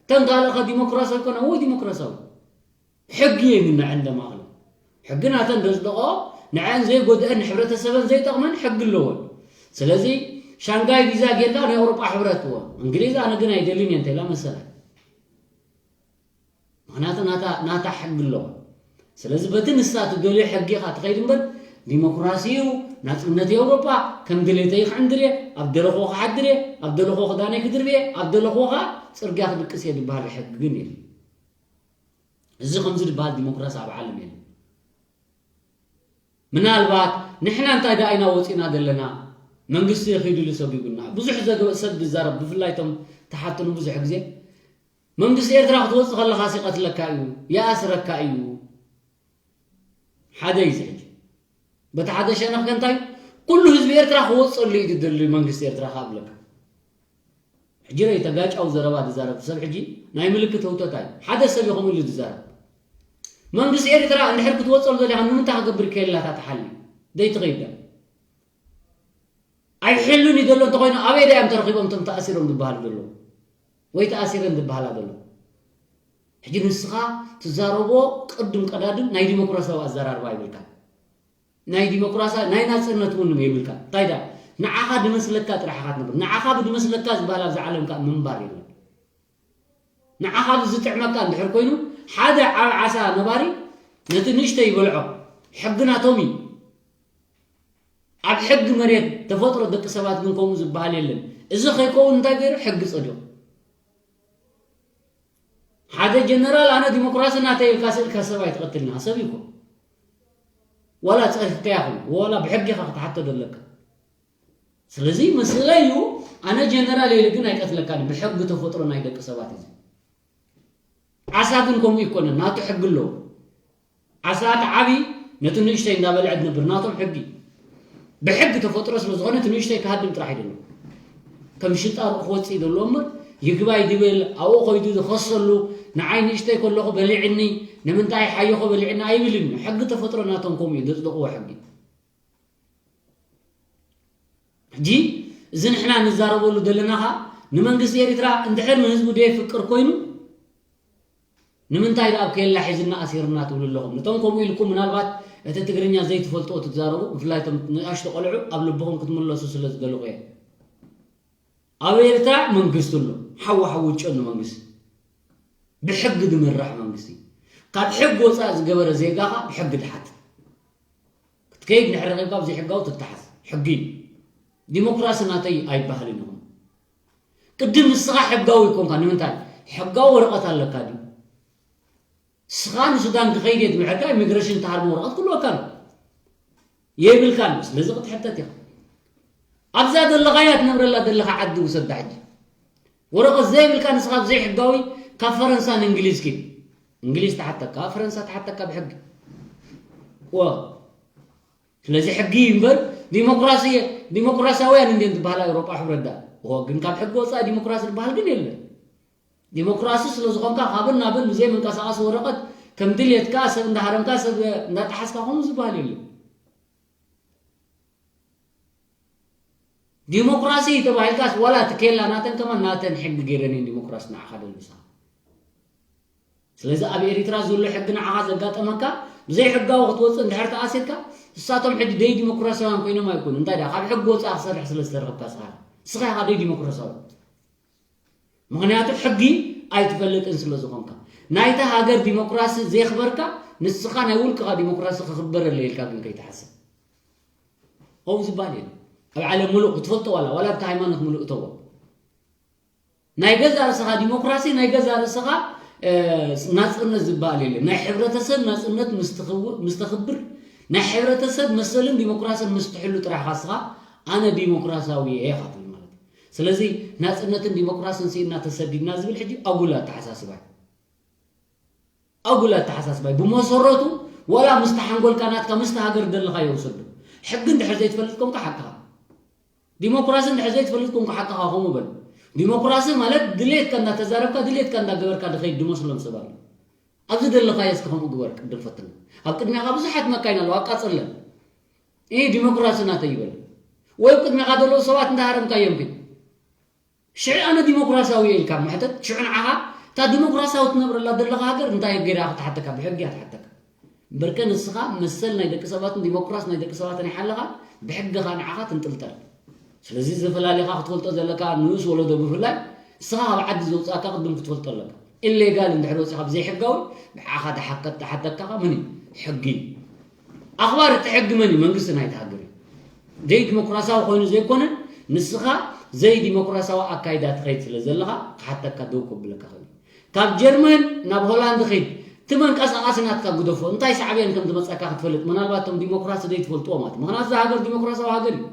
ተን ካልእኻ ዲሞክራሲያዊ ይኮና፣ ወይ ዲሞክራሲያዊ። ሕጊ እዩ ግን ንዐን ደማኽለን። ሕጊ ናተን ዘጽደቆ ንዐን ዘይጎድአን ንሕብረተሰበን ዘይጠቕመን ሕጊ ኣለወን። ስለዚ ሻንጋይ ቪዛ ጌርካ ናይ ኣውሮጳ ሕብረት እዎ። እንግሊዝ ኣነ ግን ኣይደልን እየ እንተኢላ መሰላ። ምኽንያቱ ናታ ናታ ሕጊ ኣለዋ። ስለዚ በቲ ንሳ ትደልዮ ሕጊ ኢኻ ትኸይድ እምበር ዲሞክራሲ እዩ፣ ናጽነት ኤውሮጳ፣ ከም ድሌተይ ክዕንድር እየ፣ ኣብ ደለኹዎ ክሓድር እየ፣ ኣብ ደለኹዎ ክዳነይ ክድርብ እየ፣ ኣብ ደለኹዎ ኸኣ ጽርግያ ክድቅስ እየ ዝበሃል ሕጊ ግን የለን። እዚ ከምዚ ዝበሃል ዲሞክራሲ ኣብ ዓለም የለን። ምናልባት ንሕና እንታይ ደኣ ኢና ወፂና ዘለና? መንግስቲ ኺዱ ኢሉ ሰጒጉና። ብዙሕ ዘገበ ሰብ ዝዛረብ፣ ብፍላይ እቶም ተሓትኑ ብዙሕ ግዜ፣ መንግስቲ ኤርትራ ክትወፅእ ከለኻ ይቐትለካ እዩ፣ ይኣስረካ እዩ። ሓደ እዩ እዚ ሕጂ። በቲ ሓደ ሸነኽ ከ እንታይ? ኩሉ ህዝቢ ኤርትራ ክወፀሉ እዩ ዝደሊ መንግስቲ ኤርትራ ክኣብለካ። ሕጂ ርእ፣ ተጋጫዊ ዘረባ ዝዛረብ ሰብ ሕጂ ናይ ምልክት ህውተታ እዩ። ሓደ ሰብ እዩ ከምኡ ኢሉ ዝዛረብ። መንግስቲ ኤርትራ እንድሕር ክትወፀሉ ደሊኻ ንምንታይ ክገብር ከየላታ ትሓሊ? ዘይትኸይዳ። ኣይሕሉን እዩ ዘሎ እንተኾይኑ ኣበይ ዳ እዮም ተረኺቦም እቶም ተኣሲሮም ዝበሃሉ ዘለዉ? ወይ ተኣሲረን ዝበሃላ ዘለዉ? ሕጂ ንስኻ ትዛረቦ ቅድም ቀዳድም ናይ ዲሞክራሲያዊ ኣዘራርባ ይብልካ። ናይ ዲሞክራሲ ናይ ናጽነት እውን የብልካ። እንታይ ዳ ንዓኻ ድመስለካ ጥራሕ ኢኻ ትነብር። ንዓኻ ብድመስለካ ዝበሃል ኣብዚ ዓለም ከኣ ምንባር የለን። ንዓኻ ብዝጥዕመካ እንድሕር ኮይኑ ሓደ ዓብ ዓሳ ነባሪ ነቲ ንእሽተይ ይበልዖ። ሕጊ ናቶም እዩ። ኣብ ሕጊ መሬት ተፈጥሮ ደቂ ሰባት ግን ከምኡ ዝበሃል የለን። እዚ ከይከውን እንታይ ገይሩ? ሕጊ ጸዲቑ። ሓደ ጀነራል ኣነ ዲሞክራሲ ናተይ ኢልካ ስእልካ ሰብ ኣይትቐትልና ሰብ ይኮ ዋላ ጸርፍካ ይኹን ዋላ ብሕጊ ኢኻ ክትሓቶ ዘለካ። ስለዚ መስለይ እዩ ኣነ ጀነራል ኢሉ ግን ኣይቀትለካን ብሕጊ ተፈጥሮ ናይ ደቂ ሰባት እዩ። ዓሳ ግን ከምኡ ይኮነን ናቱ ሕጊ ኣለዎ። ዓሳ እቲ ዓቢ ነቲ ንእሽተይ እንዳበልዐ ዝነብር ናቶም ሕጊ። ብሕጊ ተፈጥሮ ስለ ዝኾነ እቲ ንእሽተይ ክሃድም ጥራሕ ይደሎ። ከም ሽጣር ክወጽእ ይደሎ እምበር ይግባይ ድብል ኣብኡ ኮይዱ ዝኸሰሉ ንዓይ ንእሽተይ ከለኹ በሊዕኒ ንምንታይ ሓየኾ በሊዕኒ ኣይብልን። ሕጊ ተፈጥሮ ናቶም ከምኡ እዩ ዘጽደቕዎ ሕጊ። ሕጂ እዚ ንሕና ንዛረበሉ ዘለና ኸኣ ንመንግስቲ ኤርትራ እንድሕር ንህዝቡ ደየፍቅር ኮይኑ ንምንታይ ደኣ ኣብ ኬላ ሒዝና ኣሲርና ትብሉ ኣለኹም? ነቶም ከምኡ ኢልኩም ምናልባት እቲ ትግርኛ ዘይትፈልጥዎ ትዛረቡ፣ ብፍላይ እቶም ንኣሽቱ ቆልዑ ኣብ ልብኹም ክትምለሱ ስለ ዝደለኹ እየ። ኣብ ኤርትራ መንግስቲ ኣሎ፣ ሓዊ ሓዊ ውጭ ንመንግስቲ ብሕጊ ዝምራሕ መንግስቲ። ካብ ሕጊ ወፃእ ዝገበረ ዜጋ ኸኣ ብሕጊ ድሓት ክትከይድ ድሕሪ ረኺብካ ብዘይሕጋዊ ትተሓዝ ሕጊ እዩ። ዲሞክራሲ ናተይ ኣይበሃልን ኢኹም። ቅድም ንስኻ ሕጋዊ ይኮንካ ንምንታይ? ሕጋዊ ወረቐት ኣለካ ድዩ? ንስኻ ንሱዳን ክኸይድ እየ ትብል ሕጋ ኢሚግሬሽን ትሃርሞ ወረቐት ክህልወካ ኣሎ። የብልካን፣ ስለዚ ክትሕተት ኢኻ። ኣብዛ ዘለኻያ ትነብረላ ዘለኻ ዓዲ ውሰዳ ሕጂ። ወረቐት ዘይብልካ ንስኻ ብዘይሕጋዊ ካብ ፈረንሳ ንእንግሊዝ ኪድ። እንግሊዝ ትሓተካ፣ ፈረንሳ ትሓተካ ብሕጊ። ዎ። ስለዚ ሕጊ እዩ እምበር ዲሞክራሲ ዲሞክራሲያውያን እንድን ዝበሃላ ኤውሮጳ ሕብረት ዳ። ዎ ግን ካብ ሕጊ ወፃኢ ዲሞክራሲ ዝበሃል ግን የለን። ዲሞክራሲ ስለ ዝኾንካ ካብን ናብን ብዘይ መንቀሳቐሲ ወረቐት ከም ድልየትካ ሰብ እንዳሃረምካ ሰብ እንዳጠሓስካ ከምኡ ዝበሃል የለን። ዲሞክራሲ ተባሂልካስ ዋላ እቲ ኬላ ናተን ከማን ናተን ሕጊ ገይረን እየን ዲሞክራሲ ንዓኻ ደልብሳ። ስለዚ ኣብ ኤሪትራ ዘሎ ሕጊ ንዓኻ ዘጋጠመካ ብዘይ ሕጋዊ ክትወፅእ እንድሕር ተኣሲርካ እሳቶም ሕጂ ደይ ዲሞክራሲያውያን ኮይኖም ኣይኮኑ እንታይ ዳ ካብ ሕጊ ወፃኢ ክሰርሕ ስለ ዝተረኽብካ ስኻ ስኻ ኢኻ ደይ ዲሞክራሲያዊ። ምኽንያቱ ሕጊ ኣይትፈልጥን ስለ ዝኾንካ ናይታ ሃገር ዲሞክራሲ ዘየኽበርካ ንስኻ ናይ ውልቅኻ ዲሞክራሲ ክኽበር ኣለ ኢልካ ግን ከይትሓስብ። ከምኡ ዝበሃል የለን ኣብ ዓለም ምሉእ ክትፈልጦ ዋላ ዋላ ኣብቲ ሃይማኖት ምሉእ እተዎ ናይ ገዛ ርእስኻ ዲሞክራሲ ናይ ገዛ ርእስኻ ናፅነት ዝበሃል የለን ናይ ሕብረተሰብ ናፅነት ምስተኽብር ናይ ሕብረተሰብ መሰልን ዲሞክራስን ምስትሕሉ ጥራሕ ኻስኻ ኣነ ዲሞክራሲያዊ እየ ኢኻ ትብል ማለት እዩ ስለዚ ናፅነትን ዲሞክራስን ስኢና ተሰዲድና ዝብል ሕጂ ኣጉል ኣተሓሳስባ እዩ ኣጉል ኣተሓሳስባ እዩ ብመሰረቱ ወላ ምስቲ ሓንጎልካ ናትካ ምስቲ ሃገር ዘለኻ ይወሰዱ ሕጊ እንድሕር ዘይትፈልጥ ኮንካ ሓቅኻ ዲሞክራሲ እንድሕር ዘይትፈልጥ ኮንካ ሓቅኻ ከምኡ በል ዲሞክራሲ ማለት ድሌትካ እንዳተዛረብካ ድሌትካ እንዳገበርካ ድኸይድ ድመስሎም ሰብ ኣሎ ኣብዚ ዘለኻዮ እስኪ ከምኡ ግበር ቅድም ፈትን ኣብ ቅድሚኻ ብዙሓት መካይን ኣለዋ ኣቃፅለን ይህ ዲሞክራሲ ናተይ ይበል ወይ ኣብ ቅድሚኻ ዘለዉ ሰባት እንዳሃረምካዮም ግን ሽዕ ኣነ ዲሞክራሲያዊ እየ ኢልካ ምሕተት ሽዕ ንዓኻ እታ ዲሞክራሲያዊ ትነብረላ ዘለኻ ሃገር እንታይ ገይራ ክትሓተካ ብሕጊ እያ ትሓተካ እምበርከ ንስኻ መሰል ናይ ደቂ ሰባትን ዲሞክራሲ ናይ ደቂ ሰባትን ይሓለኻ ብሕግኻ ንዓኻ ትንጥልጠል ስለዚ ዝፈላሊኻ ክትፈልጦ ዘለካ ንኡስ ወለዶ ብፍላይ ንስኻ ካብ ዓዲ ዘውፅኣካ ቅድም ክትፈልጦ ኣለካ ኢሌጋል እንድሕር ወፂኻ ብዘይሕጋዊ ንዓኻ ተሓተካ መን እዩ ሕጊ ኣኽባር እቲ ሕጊ መን እዩ መንግስቲ ናይቲ ሃገር እዩ ዘይዲሞክራሲያዊ ኮይኑ ዘይኮነ ንስኻ ዘይዲሞክራሲያዊ ኣካይዳ ትኸይድ ስለ ዘለኻ ክሓተካ ደው ከብለካ ኽእል ካብ ጀርመን ናብ ሆላንድ ኸይድ እቲ መንቀሳቐሲ ናትካ ግደፎ። እንታይ ሳዕቤን ከም ዝመጸካ ክትፈልጥ፣ ምናልባት እቶም ዲሞክራሲ ዘይትፈልጥዎ ማለት እዩ። ምኽንያቱ እዛ ሃገር ዲሞክራሲያዊ ሃገር እዩ።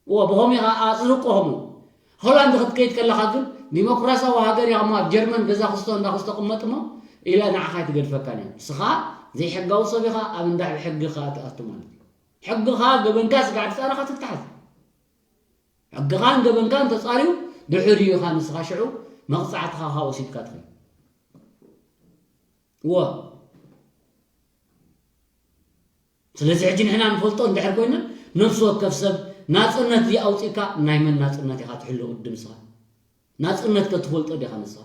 እዎ፣ ብኸምኡ ኢኻ ኣጽድቆ። ከምኡ ሆላንድ ክትከይድ ከለኻ ግን ዲሞክራሲያዊ ሃገር እያ እሞ ኣብ ጀርመን ገዛ ክስቶ እንዳ ክስቶ ቅመጥ እሞ ኢላ ንዓኻ ኣይትገድፈካን እያ። ንስኻ ዘይሕጋዊ ሰብ ኢኻ፣ ኣብ እንዳ ሕጊ ኢኻ ትኣቱ ማለት እዩ። ሕግኻ ገበንካ ስጋዕ ተጻረኻ ትተሓዝ። ሕግኻን ገበንካን ተጻርዩ ድሕሪኡ ኢኻ ንስኻ ሽዑ መቕጻዕትኻ ካብ ወሲድካ ትኸይድ። እዎ። ስለዚ ሕጂ ንሕና ንፈልጦ እንድሕር ኮይና፣ ነፍሲ ወከፍ ሰብ ናጽነት እዚ ኣውጺእካ ናይ መን ናጽነት ኢኻ ትሕሉ ቅድም ንስኻ? ናጽነት ከ ትፈልጦ ዲኻ ንስኻ?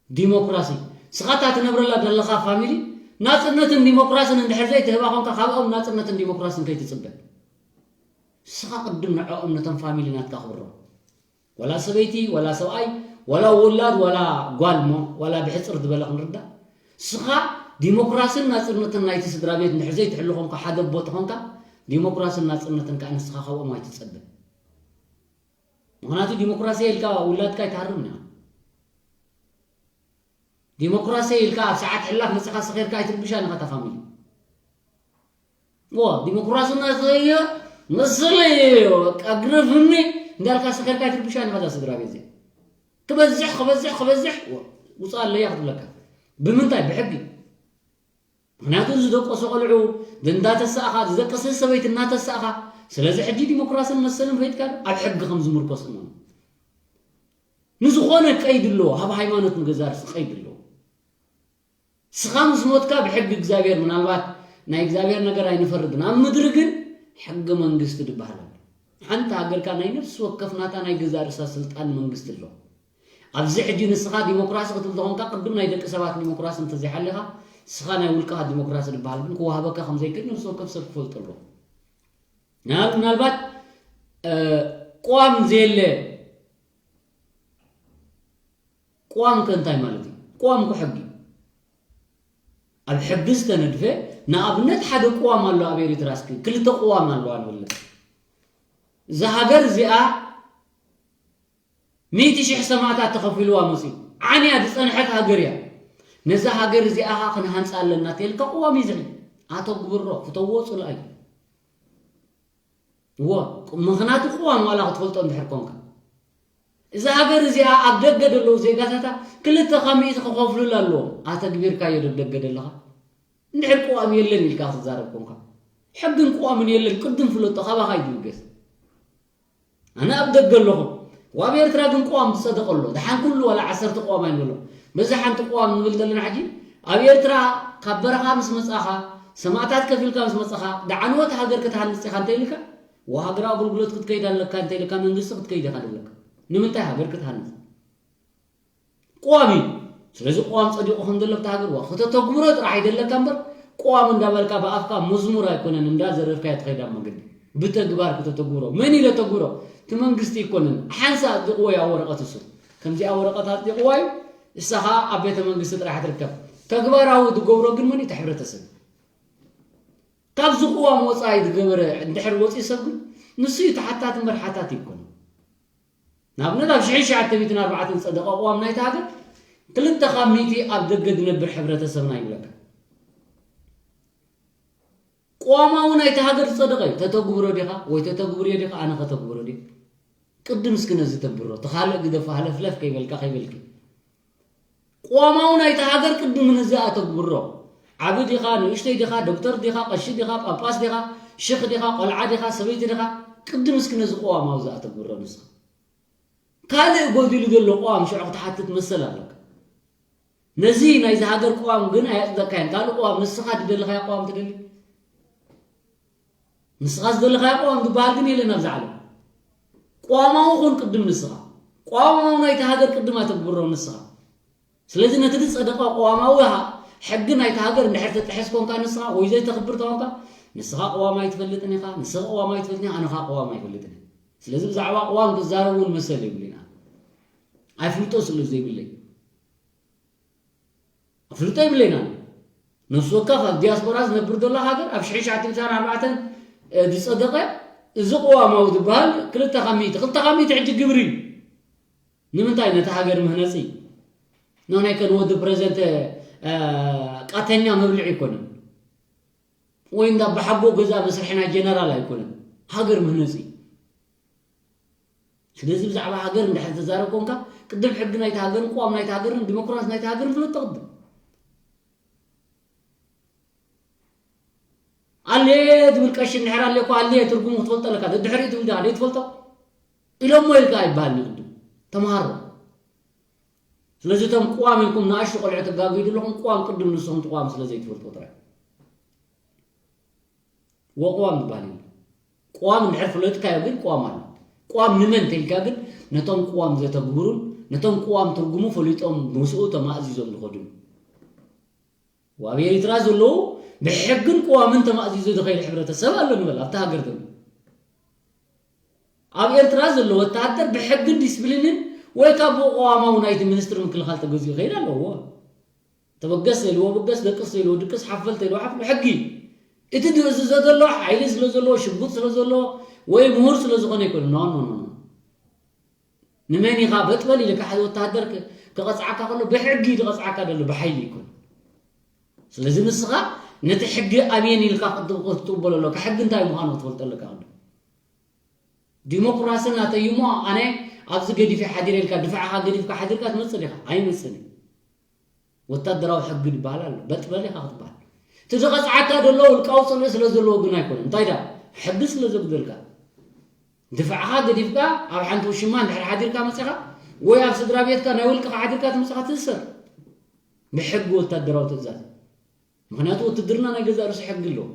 ዲሞክራሲ። ንስኻ እታ ትነብረላ ዘለኻ ፋሚሊ ናጽነትን ዲሞክራስን እንድሕር ዘይትህባ ኮንካ፣ ካብኦም ናጽነትን ዲሞክራስን ከይትጽበ። ንስኻ ቅድም ንዕኦም ነቶም ፋሚሊ ናትካ ክብሮም። ወላ ሰበይቲ፣ ወላ ሰብኣይ፣ ወላ ውላድ፣ ወላ ጓል እሞ፣ ወላ ብሕጽር ዝበለ ክንርዳእ። ንስኻ ዲሞክራስን ናጽነትን ናይቲ ስድራ ቤት እንድሕር ዘይትሕሉ ኮንካ፣ ሓደ ኣቦ ተኾንካ፣ ዲሞክራስን ናጽነትን ከኣ ንስኻ ካብኦም ኣይትጸበ። ምኽንያቱ ዲሞክራሲ ኢልካ ውላድካ ኣይትሃርምን ኢኻ። ዲሞክራሲ ኢልካ ኣብ ሰዓት ሕላፍ መጽኻ ሰኺርካ ኣይትርብሻን ኢኻ እታ ፋሚሊ። እዎ፣ ዲሞክራሲ እናተዘየ መሰለይ እዩ፣ በቃ ግረፍኒ እንዳልካ ሰኺርካ ኣይትርብሻን ኢኻ እዛ ስድራ ቤት እዚኣ። ክበዝሕ፣ ክበዝሕ፣ ክበዝሕ፣ እዎ፣ ውጻእ ኣለያ ክትብለካ። ብምንታይ? ብሕጊ። ምኽንያቱ ዝደቀሱ ቆልዑ እንዳተሳእኻ፣ ዝደቀሰ ሰበይቲ እናተሳእኻ። ስለዚ ሕጂ ዲሞክራስን መሰልን ፈይጥካ ኣብ ሕጊ ከም ዝምርኮስ እመኑ። ንዝኾነ ቀይዲ ኣለዎ፣ ኣብ ሃይማኖት ንገዛ ርእሲ ቀይዲ ኣለዎ። ንስኻ ምስ ሞትካ ብሕጊ እግዚኣብሔር፣ ምናልባት ናይ እግዚኣብሔር ነገር ኣይንፈርድን፣ ኣብ ምድሪ ግን ሕጊ መንግስቲ ዝበሃል ኣሎ። ሓንቲ ሃገርካ ናይ ነፍሲ ወከፍ ናታ ናይ ገዛ ርእሳ ስልጣን መንግስቲ ኣለዎ። ኣብዚ ሕጂ ንስኻ ዲሞክራሲ ክትብል ተኾንካ፣ ቅድም ናይ ደቂ ሰባት ዲሞክራሲ እንተዘይሓሊኻ፣ ንስኻ ናይ ውልቅኻ ዲሞክራሲ ዝበሃል ግን ክወሃበካ ከም ዘይክእል ነፍሲ ወከፍ ሰብ ክፈልጦ ኣለዎ። ምናል-፣ ምናልባት፣ እ፣ ቅዋም ዘየለ፣ ቅዋም ከ እንታይ ማለት እዩ? ቅዋም እኮ ሕጊ። ኣብ ሕጊ ዝተነድፈ፣ ንኣብነት ሓደ ቅዋም ኣሎ ኣብ ኤሪትራ፣ እስኪ ክልተ ቅዋም ኣለዋ ንብል። እዛ ሃገር እዚኣ ሚእቲ ሽሕ ሰማእታት ተኸፊልዋ መጺኡ። ዓንያ ዝጸንሐት ሃገር እያ። ነዛ ሃገር እዚኣ ኸኣ ክንሃንጻ ኣለና ተልካ ቅዋም እዩ ዝሕል። ኣተግብሮ፣ ክተዎ ጽልኣይ። እዎ፣ ምኽንያቱ ቅዋም ዋላ ክትፈልጦ እንድሕር ኮንካ። እዛ ሃገር እዚኣ ኣብ ደገ ዘለዉ ዜጋታታ ክልተ ካብ ሚእቲ ክኸፍሉላ ኣለዎም። ኣተግቢርካዮ ዶ ደገ ዘለኻ? እንድሕር ቅዋም የለን ኢልካ ክትዛረብ ኮንካ። ሕግን ቅዋምን የለን፣ ቅድም ፍለጦ፣ ካባኻ እዩ ዝብገስ። ኣነ ኣብ ደገ ኣለኹ። ኣብ ኤርትራ ግን ቅዋም ዝጸደቐ ኣሎ። ደሓን ኩሉ ዋላ ዓሰርተ ቅዋም ኣይንብሎ። በዚ ሓንቲ ቅዋም ንብል ዘለና ሕጂ፣ ኣብ ኤርትራ ካብ በረኻ ምስ መጻኻ፣ ሰማእታት ከፊልካ ምስ መጻኻ፣ ደሓን ወት ሃገር ክትሃንጽ ኢኻ እንተ ኢልካ፣ ወሃገራዊ ኣገልግሎት ክትከይድ ኣለካ እንተ ኢልካ፣ መንግስቲ ክትከይድ ኢኻ ዘለካ። ንምንታይ ሃገር ክትሃንጽ? ቅዋም እዩ። ስለዚ ቅዋም ጸዲቑ ከም ዘሎ ኣብታ ሃገር ዋ፣ ከተተግብሮ ጥራሕ ይደለካ እምበር፣ ቅዋም እንዳበልካ ብኣፍካ መዝሙር ኣይኮነን፣ እንዳዘረፍካዮ ትኸይድ ኣብ መገዲ። ብተግባር ከተተግብሮ። መን እዩ ዘተግብሮ? እቲ መንግስቲ ኣይኮነን። ሓንሳእ ኣጽዲቕዎ እዩ ኣብ ወረቐት እሱ። ከምዚኣ ወረቐት ኣጽዲቕዋ እዩ፣ እሳ ኸኣ ኣብ ቤተ መንግስቲ ጥራሕ ትርከብ። ተግባራዊ ዝገብሮ ግን መን እዩ? እቲ ሕብረተሰብ። ካብዚ ቅዋም ወጻኢ ዝገበረ እንድሕር ወጺኡ ሰብ ግን፣ ንሱ እዩ ተሓታቲ እምበር ሓታቲ ኣይኮነን። ንኣብነት ኣብ ሽሕን ትሽዓተ ሚእትን ኣርባዕተን ዝጸደቐ ቅዋም ናይታ ሃገር፣ ክልተ ካብ ሚእቲ ኣብ ደገ ዝነብር ሕብረተሰብና ይብለካ። ቅዋማዊ ናይታ ሃገር ዝጸደቐ እዩ። ተተግብሮ ዲኻ ወይ ተተግብርዮ ዲኻ? ኣነ ከተግብሮ ድየ? ቅድም እስኪ ነዚ ተግብሮ። እቲ ካልእ ግደፎ፣ ሃለፍለፍ ከይበልካ ከይበልኪ። ቅዋማዊ ናይታ ሃገር ቅድም ነዚ ኣተግብሮ። ዓቢ ዲኻ፣ ንእሽተይ ዲኻ፣ ዶክተር ዲኻ፣ ቀሺ ዲኻ፣ ጳጳስ ዲኻ፣ ሽኽ ዲኻ፣ ቆልዓ ዲኻ፣ ሰበይቲ ዲኻ፣ ቅድም እስኪ ነዚ ቅዋማዊ እዚ ኣተግብሮ ንስኻ። ካልእ ጎዲሉ ዘሎ ቅዋም ሽዑ ክትሓትት መሰል ኣለካ። ነዚ ናይዚ ሃገር ቅዋም ግን ኣየጽደቅካዮን። ካልእ ቅዋም ንስኻ ዝደለኻዮ ቅዋም ትደሊ? ንስኻ ዝደለኻዮ ቅዋም ዝበሃል ግን የለን ኣብዚ ዓለም። ቅዋማዊ ኩን ቅድም ንስኻ። ቅዋማዊ ናይቲ ሃገር ቅድም ኣተግብሮ ንስኻ። ስለዚ ነቲ ዝጸደቐ ቅዋማዊ ሕጊ ናይቲ ሃገር እንድሕር ተጥሕስ ኮንካ ንስኻ ወይ ዘይተኽብር ተኾንካ፣ ንስኻ ቅዋም ኣይትፈልጥን ኢኻ፣ ንስኺ ቅዋም ኣይትፈልጥን ኢኻ፣ ኣነ ኸኣ ቅዋም ኣይፈልጥን እየ። ስለዚ ብዛዕባ ቅዋም ክዛረብ እውን መሰል የብሉን። ኣይፍልጦ ስለ ዘይብለይ። ኣፍልጦ የብለይናን። ነፍሲ ወከፍ ኣብ ዲያስፖራ ዝነብር ዘሎ ሃገር ኣብ ሽሕን ትሽዓተ ሚእትን ኣርባዕተን፣ እ፣ ዝጸደቐ እዚ ቅዋማዊ ዝበሃል ክልተ ካብ ሚእቲ፣ ክልተ ካብ ሚእቲ ሕጂ ግብሪ እዩ። ንምንታይ? ነቲ ሃገር መህነጺ። ኖ ናይ ከን ወዲ ፕረዚደንት ቃተኛ መብልዒ ኣይኮነን፣ ወይ እንዳ ብሓጎ ገዛ መስርሒ ናይ ጀነራል ኣይኮነን፣ ሃገር ምህነፂ። ስለዚ ብዛዕባ ሃገር እንድሕር ተዛረብ ኮንካ ቅድም ሕጊ ናይቲ ሃገርን ቅዋም ናይቲ ሃገርን ዲሞክራሲ ናይቲ ሃገርን ፍለጥ ተቕድም። ኣለ ትብል ቀሺ እንድሕር ኣለ እኮ ኣለ ትርጉሙ ክትፈልጦ ኣለካ። ድሕሪ ትብል ዲኻ ዘይትፈልጦ ኢሎሞ ኢልካ ኣይበሃል ንቅድም ተምሃሮ። ስለዚ እቶም ቅዋም ኢልኩም ንኣሽቱ ቆልዑ ተጋግዩ ዘለኹም ቅዋም ቅድም ንስኹም እቲ ቅዋም ስለ ዘይትፈልጡ ጥራይ። ወቅዋም ዝበሃል የለን። ቅዋም እንድሕር ፍለጥካዮ ግን ቅዋም ኣሎ። ቅዋም ንመን ተልካ ግን ነቶም ቅዋም ዘተግብሩን ነቶም ቅዋም ትርጉሙ ፈሊጦም ምስኡ ተማእዚዞም ዝኸዱን። ኣብ ኤሪትራ ዘለዉ ብሕግን ቅዋምን ተማእዚዙ ዝኸይድ ሕብረተሰብ ኣሎ ንበል ኣብቲ ሃገር ዘሎ። ኣብ ኤርትራ ዘሎ ወተሃደር ብሕግን ዲስፕሊንን ወይ ካብ ቅዋማዊ ናይቲ ሚኒስትሪ ምክልኻል ተገዚኡ ይኸይድ ኣለዎ። ተበገስ ተልዎ ብገስ፣ ደቅስ ተልዎ ድቅስ፣ ሓፈል ተልዎ ሓፍል ብሕጊ እዩ። እቲ ዝእዝዞ ዘሎ ሓይሊ ስለ ዘለዎ ሽጉጥ ስለ ዘለዎ ወይ ምሁር ስለ ዝኾነ ኣይኮነ። ኖ ኖ ኖ ኖ። ንመን ኢኻ በጥበል ኢልካ ሓደ ወተሃደር ክ- ክቐጽዓካ ከሎ ብሕጊ ዝቐጽዓካ ዘሎ ብሓይሊ ይኮን። ስለዚ ንስኻ ነቲ ሕጊ ኣሜን ኢልካ ክትብ- ክትቅበሎ ኣለካ። ሕጊ እንታይ ምዃኑ ክትፈልጦ ኣለካ። ቅድም ዲሞክራሲ እናተይሞ ኣነ ኣብዚ ገዲፈ ሓዲረ ኢልካ ድፋዕኻ ገዲፍካ ሓዲርካ ትመጽእ ዲኻ? ኣይመጽእን እዩ። ወታደራዊ ሕጊ ዝበሃል ኣሎ። በጥበል ኢኻ ክትበሃል። እቲ ዝቐፅዓካ ዘሎ ውልቃዊ ፅልኢ ስለ ዘለዎ ግን ኣይኮነን። እንታይ ዳ ሕጊ ስለ ዘጉደልካ ድፋዕኻ ገዲፍካ ኣብ ሓንቲ ውሽማ እንድሕር ሓዲርካ መፂኻ ወይ ኣብ ስድራ ቤትካ ናይ ውልቅኻ ሓዲርካ ትምፅኻ ትእሰር ብሕጊ ወታደራዊ ትእዛዝ። ምክንያቱ ውትድርና ናይ ገዛእ ርእሱ ሕጊ ኣለዎ።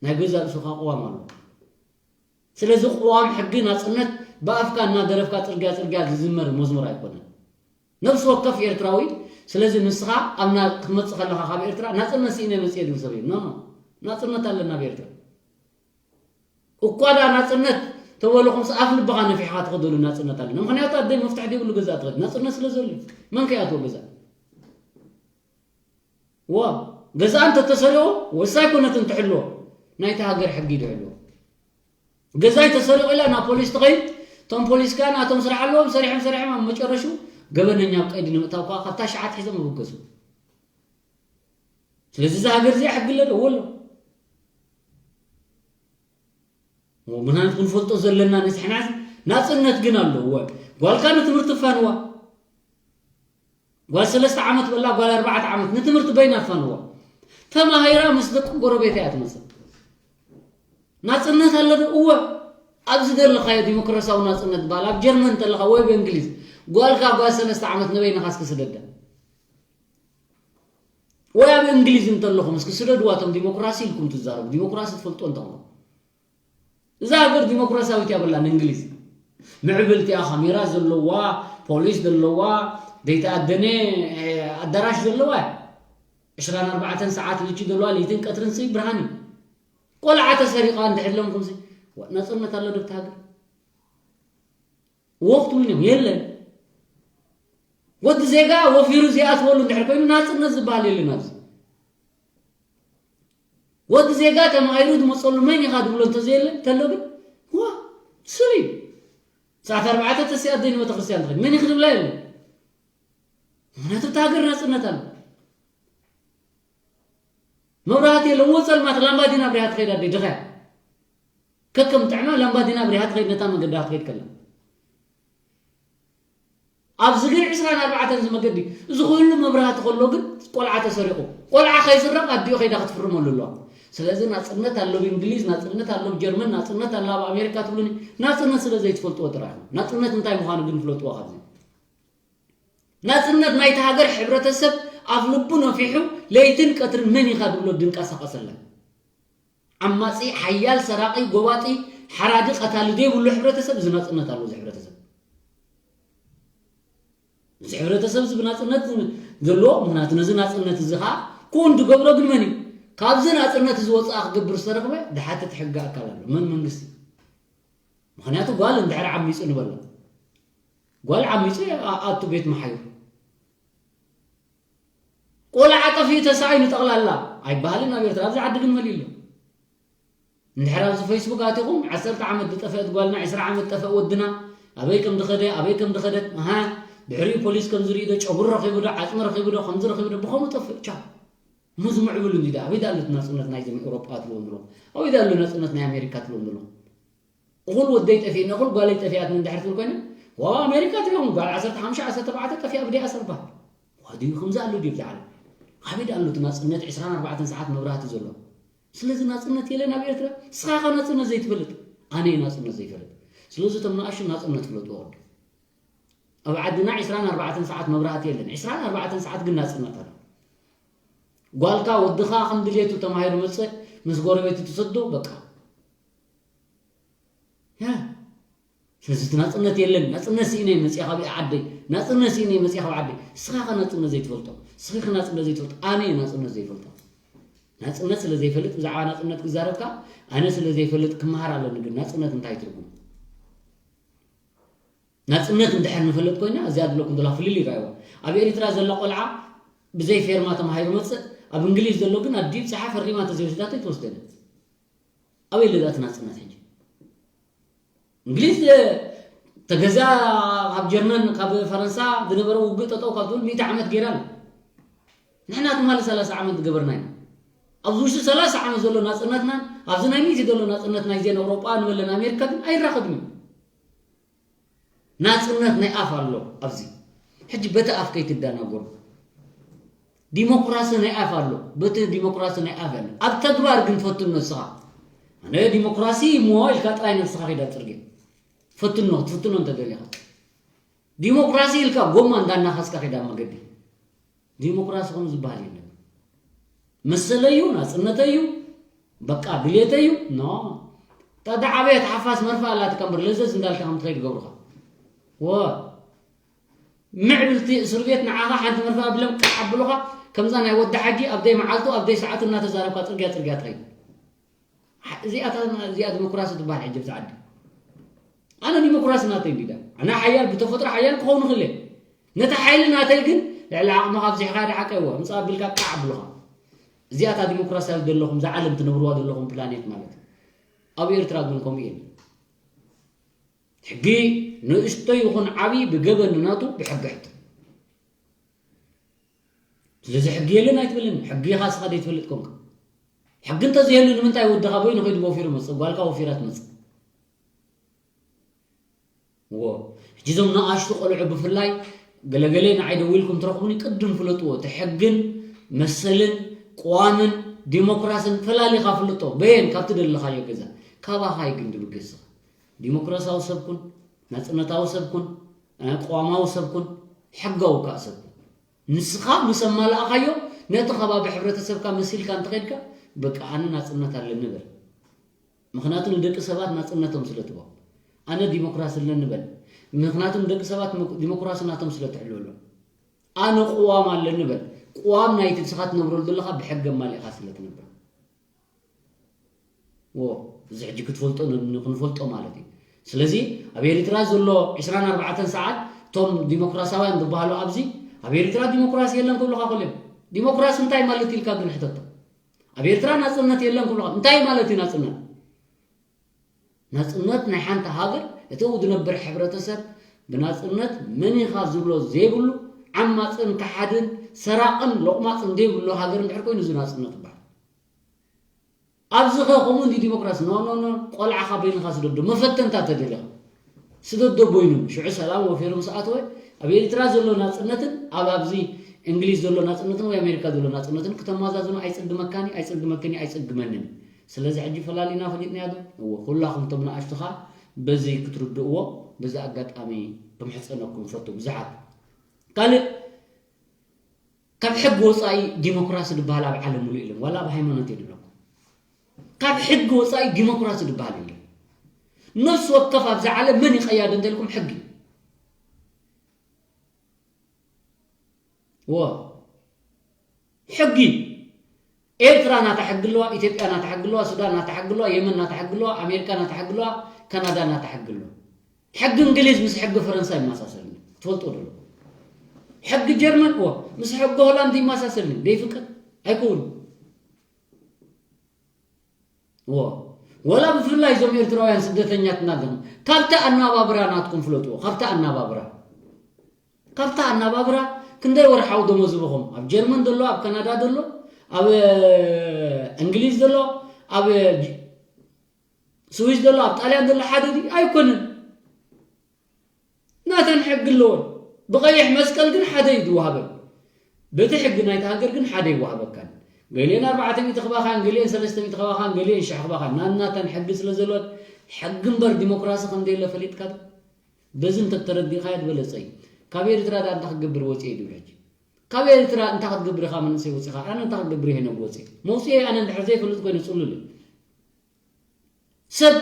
ናይ ገዛእ ርእሱ ከዓ ቅዋም ኣለዎ። ስለዚ ቅዋም ሕጊ ናፅነት ብኣፍካ እናደረፍካ ፅርግያ ፅርግያ ዝዝመር መዝሙር ኣይኮነን። ነፍሲ ወከፍ ኤርትራዊ ስለዚ ንስኻ ኣብና ክትመፅእ ከለኻ ካብ ኤርትራ ናፅነት ስኢነ መፅየ ድብል ሰብ እዩ። ኖ ኖ ናፅነት ኣለና ኣብ ኤርትራ። እኳ ዳ ናፅነት ተበልኹምስ ኣፍ ልብኻ ነፊሕኻ ትኸደሉ ናፅነት ኣለና። ምክንያቱ ኣደይ መፍትሕ ዘይብሉ ገዛ ትኸድ ናፅነት ስለ ዘሎ እዩ። መን ከይኣትዎ ገዛ ዋ ገዛ እንተተሰሪቑ ወሳይ ኮነት እንትሕልዎ ናይቲ ሃገር ሕጊ ይድሕልዎ። ገዛይ ተሰሪቑ ኢላ ናብ ፖሊስ ትኸይድ። እቶም ፖሊስ ከኣ ናቶም ስራሕ ኣለዎም ሰሪሖም ሰሪሖም ኣብ መጨረሹ ገበነኛ ኣብ ቀይዲ ንምእታው ከኣ ካብታ ሸዓት ሒዞም ይብገሱ። ስለዚ እዛ ሃገር እዚኣ ሕጊ ኣለዶ ወሎ ምክንያቱ ክንፈልጦ ዘለና ንስሕና ናፅነት ግን ኣለዎ። ጓልካ ንትምህርቲ ፋንዋ ጓል ሰለስተ ዓመት በላ ጓል ኣርባዕተ ዓመት ንትምህርቲ በይና ፋንዋ ተማሂራ ምስ ደቂ ጎረቤታ እያ ትመፅእ። ናፅነት ኣሎ ዶ? እወ። ኣብዚ ዘለኻዮ ዲሞክራሲያዊ ናፅነት በሃል ኣብ ጀርመን እንተለኻ ወይ ብእንግሊዝ ጓልካ ጓል ሰለስተ ዓመት ንበይንኻ እስኪ ስደዳ ወይ ኣብ እንግሊዝ እንተለኹም እስኪ ስደድዋ እቶም ዲሞክራሲ ኢልኩም ትዛረቡ ዲሞክራሲ ትፈልጡ እንተኹም እዛ ሃገር ዲሞክራሲያዊት እያ በላ ንእንግሊዝ ምዕብልቲ እያ ካሜራ ዘለዋ ፖሊስ ዘለዋ ዘይተኣደነ ኣዳራሽ ዘለዋ እያ ዕስራን ኣርባዕተን ሰዓት ልቺ ዘለዋ ለይትን ቀትርን ስይ ብርሃን እዩ ቆልዓ ተሰሪቓ እንድሕር ኢሎምኩም ሲ ናፅነት ኣሎ ዶ ኣብቲ ሃገር ወቅቱ ምን የለን ወዲ ዜጋ ወፊሩ ዘይኣትወሉ እንድሕር ኮይኑ ናፅነት ዝበሃል የለን ኣብዚ ወዲ ዜጋ ተማሂሩ ዝመፀሉ መን ኢኻ ዝብሎ እንተዘየለ እንተሎ ግን ዋ ስል እዩ ሰዓት ኣርባዕተ ተሲኣ ደይ ንቤተክርስትያን ትኸድ መን ኢኽ ዝብላ የለን ምክንያቱ እቲ ሃገር ናፅነት ኣሎ መብራህቲ የለን ወፀልማት ላምባዲና ብሪሃ ትኸይድ ኣደይ ድኸያ ከከም ጥዕማ ላምባዲና ብሪሃ ትኸይድ ነታ መገዳ ክትኸይድ ከላ ኣብዚ ግን ዕስራን ኣርባዕተን እዚ መገዲ እዚ ኩሉ መብራህቲ ከሎ ግን ቆልዓ ተሰሪቑ ቆልዓ ከይስረቕ ኣዲኡ ከይዳ ክትፍርመሉ ኣለዋ ስለዚ ናፅነት ኣሎ ብእንግሊዝ ናፅነት ኣሎ ብጀርመን ናፅነት ኣሎ ኣብ ኣሜሪካ ትብሉኒ ናፅነት ስለ ዘይትፈልጥዎ ጥራሕ ናፅነት እንታይ ምዃኑ ግን ፍለጥዎ ካብዚ ናፅነት ናይቲ ሃገር ሕብረተሰብ ኣፍ ልቡ ነፊሑ ለይትን ቀትርን መን ኢኻ ዝብሎ ድንቀሳቐሰላ ዓማፂ ሓያል ሰራቒ ጎባጢ ሓራዲ ቀታሊ ዘይብሉ ሕብረተሰብ እዚ ናፅነት ኣለዎ እዚ ሕብረተሰብ እዚ ሕብረተሰብ እዚ ብናፅነት ዘለዎ ምክንያቱ ነዚ ናፅነት እዚ ከዓ ክውን ዝገብሮ ግን መን እዩ ካብዚ ናፅነት እዚ ወፃኢ ክገብር ዝተረኽበ ድሓትት ሕጊ ኣካል ኣሎ መን መንግስቲ ምክንያቱ ጓል እንድሕር ዓሚፁ ንበላ ጓል ዓሚፁ ኣቱ ቤት መሓዩር ቆልዓ ጠፊኡ ተሳኢኑ ጠቕላላ ኣይበሃልን ኣብ ኤርትራ ኣብዚ ዓዲ ግን መሊኡ ኣሎ እንድሕር ኣብዚ ፌስቡክ ኣቲኹም ዓሰርተ ዓመት ዝጠፈአት ጓልና ዕስራ ዓመት ጠፈእ ወድና ኣበይ ከም ድኸደ ኣበይ ከም ድኸደት ሃ ድሕሪኡ ፖሊስ ከም ዝርኢ ዶ፣ ጨጉሪ ረኺቡ ዶ፣ ዓፅሚ ረኺቡ ዶ፣ ከምዚ ረኺቡ ዶ፣ ብኸምኡ ጠፍእ። ቻው። እሞ ዝምዕብሉ እንዲ ዳ ኣበይ ዳ ኣሎ እቲ ናፅነት ናይዞም ኤውሮጳ ትብሎም ዘለኹም? ኣበይ ዳ ኣሎ ናፅነት ናይ ኣሜሪካ ትብሎም ዘለኹም? እኹል ወደይ ጠፊእኒ፣ እኹል ጓለይ ጠፊኣትኒ እንድሕር ትብል ኮይና፣ ዋው ኣሜሪካ ትብሎም ጓል ዓሰርተ ሓሙሽተ ዓሰርተ ኣርባዕተ ጠፊኣ ብደይ ኣሰርባ። ዋድዩ ከምዚ ኣሎ ድዩ ኣብዚ ዓለም? ኣበይ ዳ ኣሎ እቲ ናፅነት ዕስራን ኣርባዕተን ሰዓት መብራህቲ ዘሎ? ስለዚ ናፅነት የለን ኣብ ኤርትራ። ንስኻ ኢኻ ናፅነት ዘይትፈልጥ፣ ኣነ እየ ናፅነት ዘይፈልጥ። ስለዚ እቶም ንኣሽቱ ናፅነት ፍለጥዎ ቅድም። ኣብ ዓድና ዕስራን ኣርባዕተን ሰዓት መብራህቲ የለን። ዕስራን ኣርባዕተን ሰዓት ግን ናፅነት ኣሎ። ጓልካ ወድኻ ከም ድሌቱ ተማሂሩ መፅእ ምስ ጎረቤቱ ትሰዶ በቃ። ያ። ስለዚ እቲ ናፅነት የለን። ናፅነት ስኢነ መፅእ ካብ ዓደይ። ናፅነት ስኢነ መፅእ ካብ ዓደይ። ንስኻ ኸ ናፅነት ዘይትፈልጦ? ንስኺ ኸ ናፅነት ዘይትፈልጦ? ኣነ እየ ናፅነት ዘይፈልጦ። ናፅነት ስለ ዘይፈልጥ ብዛዕባ ናፅነት ክዛረብካ ኣነ ስለ ዘይፈልጥ ክመሃር ኣለኒ። ግን ናፅነት እንታይ ትርጉም? ናፅነት እንድሕር ንፈልጥ ኮይና እዚኣ ዘለኩም ዘላ ፍልል ይረኣይዋ። ኣብ ኤሪትራ ዘላ ቆልዓ ብዘይ ፌርማ ተማሂሩ መፅእ፣ ኣብ እንግሊዝ ዘሎ ግን ኣዲብ ፀሓ ፈሪማ ተዘይወስዳቶ ይትወስደለ። ኣበይ ለዛት ናፅነት ሕጂ? እንግሊዝ ተገዛ ካብ ጀርመን ካብ ፈረንሳ ዝነበረ ውግእ ጠጠው ካብ ትብል ሚእቲ ዓመት ገይራ ኣላ። ንሕና ትማሊ ሰላሳ ዓመት ዝገበርና ኢና። ኣብዚ ውሽጢ ሰላሳ ዓመት ዘሎ ናፅነትናን ኣብዚ ናይ ሚእቲ ዘሎ ናፅነት ናይ ዜና ኣውሮጳ ንበለን ኣሜሪካ ግን ኣይራኸብን እዩ። ናፅነት ናይ ኣፍ ኣሎ ኣብዚ። ሕጂ በቲ ኣፍ ከይትደናገሩ። ዲሞክራሲ ናይ ኣፍ ኣሎ፣ በቲ ዲሞክራሲ ናይ ኣፍ ኣሎ። ኣብ ተግባር ግን ፈትኖ ንስኻ። ኣነ ዲሞክራሲ እሞ ኢልካ ጥራይ ነብስኻ ኺዳ ፅርግያ ፈትኖ፣ ክትፍትኖ እንተደሊኻ። ዲሞክራሲ ኢልካ ጎማ እንዳናኸስካ ኺዳ መገዲ። ዲሞክራሲ ከምኡ ዝበሃል የለን። መሰለዩ፣ ናፅነተዩ፣ በቃ ድሌተዩ። ኖ። ታዳ ዓበየት ሓፋስ መርፋ ኣላትካ እምበር ለዘዝ እንዳልካ ከም ትኸይድ ገብሩኻ። ወ ምዕብልቲ እስር ቤት ንዓኻ ሓንቲ መርፋ ብለም ቃዕ ኣብሉኻ። ከምዛ ናይ ወዲ ሓጂ ኣብ ደይ መዓልቱ ኣብ ደይ ሰዓቱ እናተዛረብካ ፅርግያ ፅርግያ ትኸይድ። እዚኣ እዚኣ ዲሞክራሲ ትበሃል ሕጂ ኣብዚ ዓዲ። ኣነ ዲሞክራሲ ናተይ እንዲዳ ኣነ ሓያል ብተፈጥሮ ሓያል ክኸውን ይኽእል እየ። ነቲ ሓይሊ ናተይ ግን ልዕሊ ዓቕምኻ ኣብዚሕካ ድሓቀ እዎ ምፃ ኣቢልካ ቃዕ ኣብሉኻ። እዚኣታ ዲሞክራሲ ኣብዚ ዘለኹም እዛ ዓለም ትነብርዋ ዘለኹም ፕላኔት ማለት እዩ። ኣብ ኤርትራ ግን ከምኡ የለን። ሕጊ ንእሽቶ ይኹን ዓብዪ ብገበን ናቱ ብሕጊ ሕቶ። ስለዚ ሕጊ የለን ኣይትብልን። ሕጊ ኢኻ ስኻ ዘይትፈልጥ ኮንካ። ሕጊ እንተዘየሉ ንምንታይ ወድኻ በይኑ ከይዱ ወፊሩ መፅእ፣ ጓልካ ወፊራ ትመፅእ? እዎ። ሕጂ እዞም ንኣሽቱ ቆልዑ ብፍላይ ገለገለ ንዓይ ደዊልኩም ትረኽቡኒ ቅድም ፍለጥዎ። እቲ ሕግን መሰልን ቅዋምን ዲሞክራስን ፈላሊኻ ፍልጦ። በየን ካብቲ ደለኻዮ ገዛ ካባኻ ይግን ድብገስኻ። ዲሞክራሲያዊ ሰብ ኩን፣ ናጽነታዊ ሰብ ኩን፣ እ፣ ቅዋማዊ ሰብ ኩን፣ ሕጋዊ ከኣ ሰብ ኩን። ንስኻ ምስ ኣማላእኻዮ ነቲ ከባቢ ሕብረተሰብካ መሲልካ እንተኸድካ በቃ ኣነ ናጽነት ኣለኒ በል። ምኽንያቱ ንደቂ ሰባት ናጽነቶም ስለ ትቦ። ኣነ ዲሞክራሲ ኣለኒ በል። ምኽንያቱ ንደቂ ሰባት ዲሞክራሲ ናቶም ስለ ትሕልወሎም። ኣነ ቅዋም ኣለኒ በል። ቅዋም ናይቲ ንስኻ ትነብረሉ ዘለኻ ብሕገ ኣማሊእኻ ስለ ትነብር። ዎ፣ እዚ ሕጂ ክትፈልጦ ን-፣ ክንፈልጦ ማለት እዩ። ስለዚ ኣብ ኤሪትራ ዘሎ ዕስራን ኣርባዕተን ሰዓት እቶም ዲሞክራሲያውያን ዝበሃሉ ኣብዚ ኣብ ኤሪትራ ዲሞክራሲ የለን ክብሉኻ ከሎ እዮም። ዲሞክራሲ እንታይ ማለት ኢልካ ግን ሕተቶ። ኣብ ኤርትራ ናጽነት የለን ክብሉኻ። እንታይ ማለት እዩ ናጽነት? ናጽነት ናይ ሓንቲ ሃገር እቲ ኣብኡ ዝነብር ሕብረተሰብ ብናጽነት መን ኢኻ ዝብሎ ዘይብሉ ዓማጽን ከሓድን ሰራቕን ሎቕማጽን ዘይብሉ ሃገር እንድሕር ኮይኑ እዚ ናጽነት ይበሃል። ኣብዚ ኸ ከምኡ እንዲ ዲሞክራሲ? ኖ፣ ኖ፣ ኖ፣ ቆልዓኻ በይንኻ ስደዶ። መፈተንታ ተደሊኻ ስደዶ በይኑ። ሽዑ ሰላም ወፊሩ ምስ ኣተወ፣ ኣብ ኤርትራ ዘሎ ናጽነትን ኣብ ኣብዚ እንግሊዝ ዘሎ ናጽነትን ወይ ኣሜሪካ ዘሎ ናጽነትን ክተመዛዝኖ ኣይጽግመካን እዩ፣ ኣይጽግመክን እዩ፣ ኣይጽግመንን። ስለዚ ሕጂ ፈላሊና ፈሊጥናዮ ዶ? እወ፣ ኩላኹም እቶም ንኣሽቱ ኸኣ በዚ ክትርድእዎ በዚ ኣጋጣሚ ክምሕጸነኩም ፈቱ። ብዙሓት ካልእ ካብ ሕጊ ወጻኢ ዲሞክራሲ ዝበሃል ኣብ ዓለም ሙሉእ የለን። ዋላ ኣብ ሃይማኖት የድለኩም። ካብ ሕጊ ወጻኢ ዲሞክራሲ ዝበሃል የለን። ነፍሲ ወከፍ ኣብዛ ዓለም መን እዩ ቀያዲ እንተልኩም ሕጊ። ዎ። ሕጊ። ኤርትራ ናታ ሕጊ ኣለዋ፣ ኢትዮጵያ ናታ ሕጊ ኣለዋ፣ ሱዳን ናታ ሕጊ ኣለዋ፣ የመን ናታ ሕጊ ኣለዋ፣ ኣሜሪካ ናታ ሕጊ ኣለዋ፣ ካናዳ ናታ ሕጊ ኣለዋ። ሕጊ እንግሊዝ ምስ ሕጊ ፈረንሳ ይመሳሰል። ትፈልጦ ዶ? ሕጊ ጀርመን፣ ዎ፣ ምስ ሕጊ ሆላንድ ይመሳሰል። ደይፍቀድ። ኣይከውን። ዎ። ወላ ብፍላይ እዞም ኤርትራውያን ስደተኛትና ኣለኹም። ካብቲ ኣናባብራ ናትኩም ፍለጥዎ። ካብቲ ኣናባብራ። ካብታ ኣናባብራ ክንደይ ወርሓዊ ደሞዝ ዝህብኹም? ኣብ ጀርመን ዘሎ፣ ኣብ ካናዳ ዘሎ፣ ኣብ እንግሊዝ ዘሎ፣ ኣብ ስዊስ ዘሎ፣ ኣብ ጣልያን ዘሎ ሓደ ድዩ? ኣይኮነን። ናተን ሕጊ ኣለወን። ብቐይሕ መስቀል ግን ሓደ እዩ ዝወሃበን። በቲ ሕጊ ናይቲ ሃገር ግን ሓደ ይወሃበካን። ገሊአን ኣርባዕተ ሚእቲ ክባኻን፣ ገሊአን ሰለስተ ሚእቲ ክባኻን፣ ገሊአን ሽሕ ክባኻን። ናናተን ሕጊ ስለ ዘለወን፣ ሕጊ እምበር ዲሞክራሲ ከም ዘየለ ፈሊጥካ ዶ? በዚ እንተተረዲእካዮ ዝበለጸ እዩ። ካብ ኤርትራ ደኣ እንታይ ክትገብር ወጺኤ ድብል ሕጂ? ካብ ኤርትራ እንታይ ክትገብር ኢኻ መንእሰይ ወጺኻ? ኣነ እንታይ ክትገብር እየ ነብ ወጺኤ? መውጽኤ ኣነ እንድሕር ዘይፈልጥ ኮይነ ጽሉል እዩ። ሰብ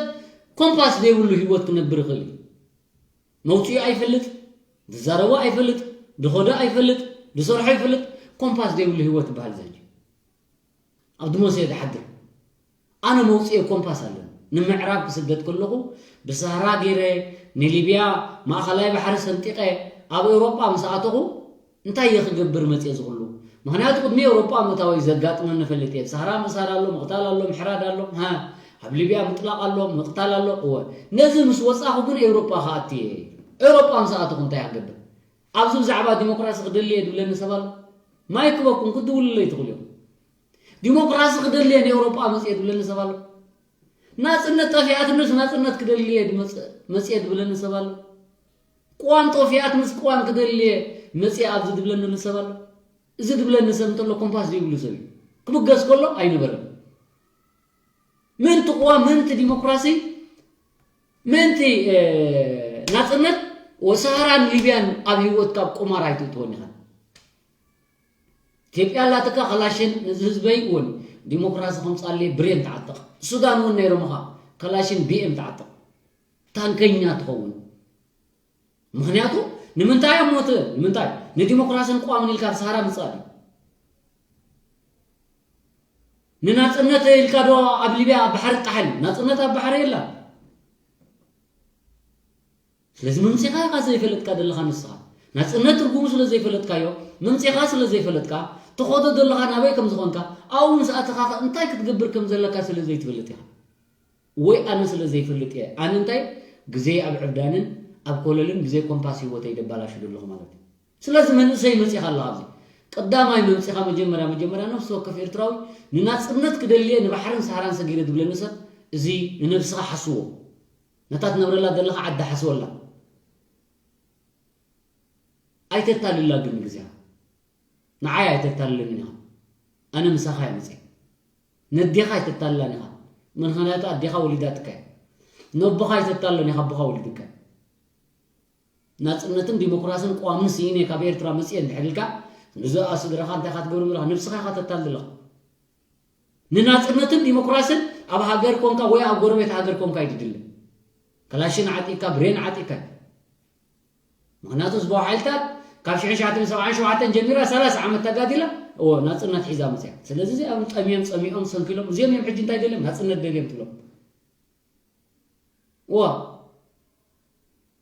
ኮምፓስ ዘይብሉ ህይወት ክነብር ይኽእል እዩ። መውፅኡ ኣይፈልጥ፣ ዝዛረቦ ኣይፈልጥ፣ ዝኸዶ ኣይፈልጥ፣ ዝሰርሖ ኣይፈልጥ፣ ኮምፓስ ዘይብሉ ህይወት ይበሃል እዚ ሕጂ። ኣብ ድሞሰ እየ ዝሓድር። ኣነ መውፅኤ ኮምፓስ ኣለኒ። ንምዕራብ ክስደድ ከለኹ ብሳህራ ገይረ ንሊብያ ማእኸላይ ባሕሪ ሰንጢቐ ኣብ ኤውሮጳ ምስ ኣተኹ እንታይ እየ ክገብር መፅየ እዚ ኩሉ? ምኽንያቱ ቅድሚ ኤውሮጳ ምእታወይ ዘጋጥመኒ እፈልጥ እየ። ብሳህራ ምእሳር ኣሎ፣ ምቕታል ኣሎ፣ ምሕራድ ኣሎ፣ ሃ፣ ኣብ ሊብያ ምጥላቕ ኣሎ፣ ምቕታል ኣሎ። እወ፣ ነዚ ምስ ወፃኹ ግን ኤውሮጳ ክኣቱ እየ። ኤውሮጳ ምስ ኣተኹ እንታይ ክገብር? ኣብዚ ብዛዕባ ዲሞክራሲ ክደሊ እየ ድብለኒ ሰብ ኣሎ? ማይክ በኩም ክድውልለይ ትኽእሉ እዮም። ዲሞክራሲ ክደሊ እየ ንኤውሮጳ መፅየ ድብለኒ ሰብ ኣሎ? ናፅነት ጠፊኣትንስ ናፅነት ክደሊ እየ ድመፅ-፣ መፅየ ድብለኒ ሰብ ኣሎ? ቅዋም ጠፊኣትንስ ቅዋም ክደሊ እየ መፅየ ኣብዚ ድብለኒ ሰብ ኣሎ? እዚ ድብለኒ ሰብ እንተሎ ኮምፓስ ዘይብሉ ሰብ እዩ። ክብገስ ከሎ ኣይነበረን። ምእንቲ ቅዋም፣ ምእንቲ ዲሞክራሲ፣ ምእንቲ፣ እ፣ ናፅነት ወሳህራን ሊብያን ኣብ ህይወትካ ኣብ ቁማር ኣይትእትወን ኢኻ። ኢትዮጵያ ኣላትካ ከላሽን ነዚ ህዝበይ እውን ዲሞክራሲ ከምፃለይ ብሬን ተዓጥቕ። ሱዳን እውን ነይሮምኻ ከላሽን ቢኤም ተዓጥቕ። ታንከኛ ትኸውን። ምኽንያቱ ንምንታይ ኣብ ሞት፣ ንምንታይ ንዲሞክራስን ቅዋምን ኢልካ ኣብ ሰሃራ ምጻእ ድዩ? ንናጽነት ኢልካ ዶ ኣብ ሊብያ ኣብ ባሕሪ ትጠሓል? ናጽነት ኣብ ባሕሪ የላን። ስለዚ መምጺኻ ኢኻ ዘይፈለጥካ ዘለኻ ንስኻ። ናጽነት ትርጉሙ ስለ ዘይፈለጥካዮ፣ መምጺኻ ስለ ዘይፈለጥካ፣ ትኸዶ ዘለኻ ናበይ ከም ዝኾንካ፣ ኣብኡ ምስ ኣተኻ እንታይ ክትገብር ከም ዘለካ ስለ ዘይትፈልጥ ኢኻ። ወይ ኣነ ስለ ዘይፈልጥ እየ። ኣነ እንታይ ግዜ ኣብ ዕብዳንን ኣብ ኮለልን ብዘይ ኮምፓስ ህይወተይ ደባላሹ ዘለኹ ማለት እዩ። ስለዚ መንእሰይ መጺኻ ኣለኻ ኣብዚ። ቀዳማይ መምጺኻ መጀመርያ፣ መጀመርያ ነፍሲ ወከፍ ኤርትራዊ ንናጽነት ክደሊ እየ፣ ንባሕርን ሰሃራን ሰጊረ ዝብለኒ ሰብ እዚ ንነብስኻ ሓስዎ። ነታ ትነብረላ ዘለኻ ዓዲ ሓስወላ። ኣይተታልላ ግን ግዜኻ። ንዓይ ኣይተታልለንን ኢኻ። ኣነ ምሳኻ እየ መጽየ። ነዴኻ ኣይተታልላን ኢኻ። ምኽንያቱ ኣዴኻ ወሊዳትካ እያ። ነቦኻ ኣይተታልሎን ኢኻ፣ ኣቦኻ ወሊዱካ እዩ። ናጽነትን ዲሞክራስን ቅዋምን ስኢነ ካብ ኤርትራ መጽየ እንድሕር ኢልካ፣ ንዚ ስድራኻ እንታይ ኢኻ ትገብር ዘለኻ? ነብስኻ ኢኻ ተታልል ዘለኻ። ንናጽነትን ዲሞክራስን ኣብ ሃገር ኮንካ ወይ ኣብ ጎረቤት ሃገር ኮንካ እዩ ድድለ። ከላሽን ዓጢቕካ፣ ብሬን ዓጢቕካ። ምኽንያቱ ህዝባዊ ሓይልታት ካብ ሽሕን ትሽዓተ ሚእትን ሰብዓን ሸውዓተን ጀሚራ ሰላሳ ዓመት ተጋዲላ፣ እዎ፣ ናጽነት ሒዛ መጽያ። ስለዚ እዚኦም ጠምዮም፣ ጸሚኦም፣ ሰንኪሎም፣ እዚኦም እዮም ሕጂ እንታይ ደልዮም? ናጽነት ደልዮም ትብሎም። እዎ።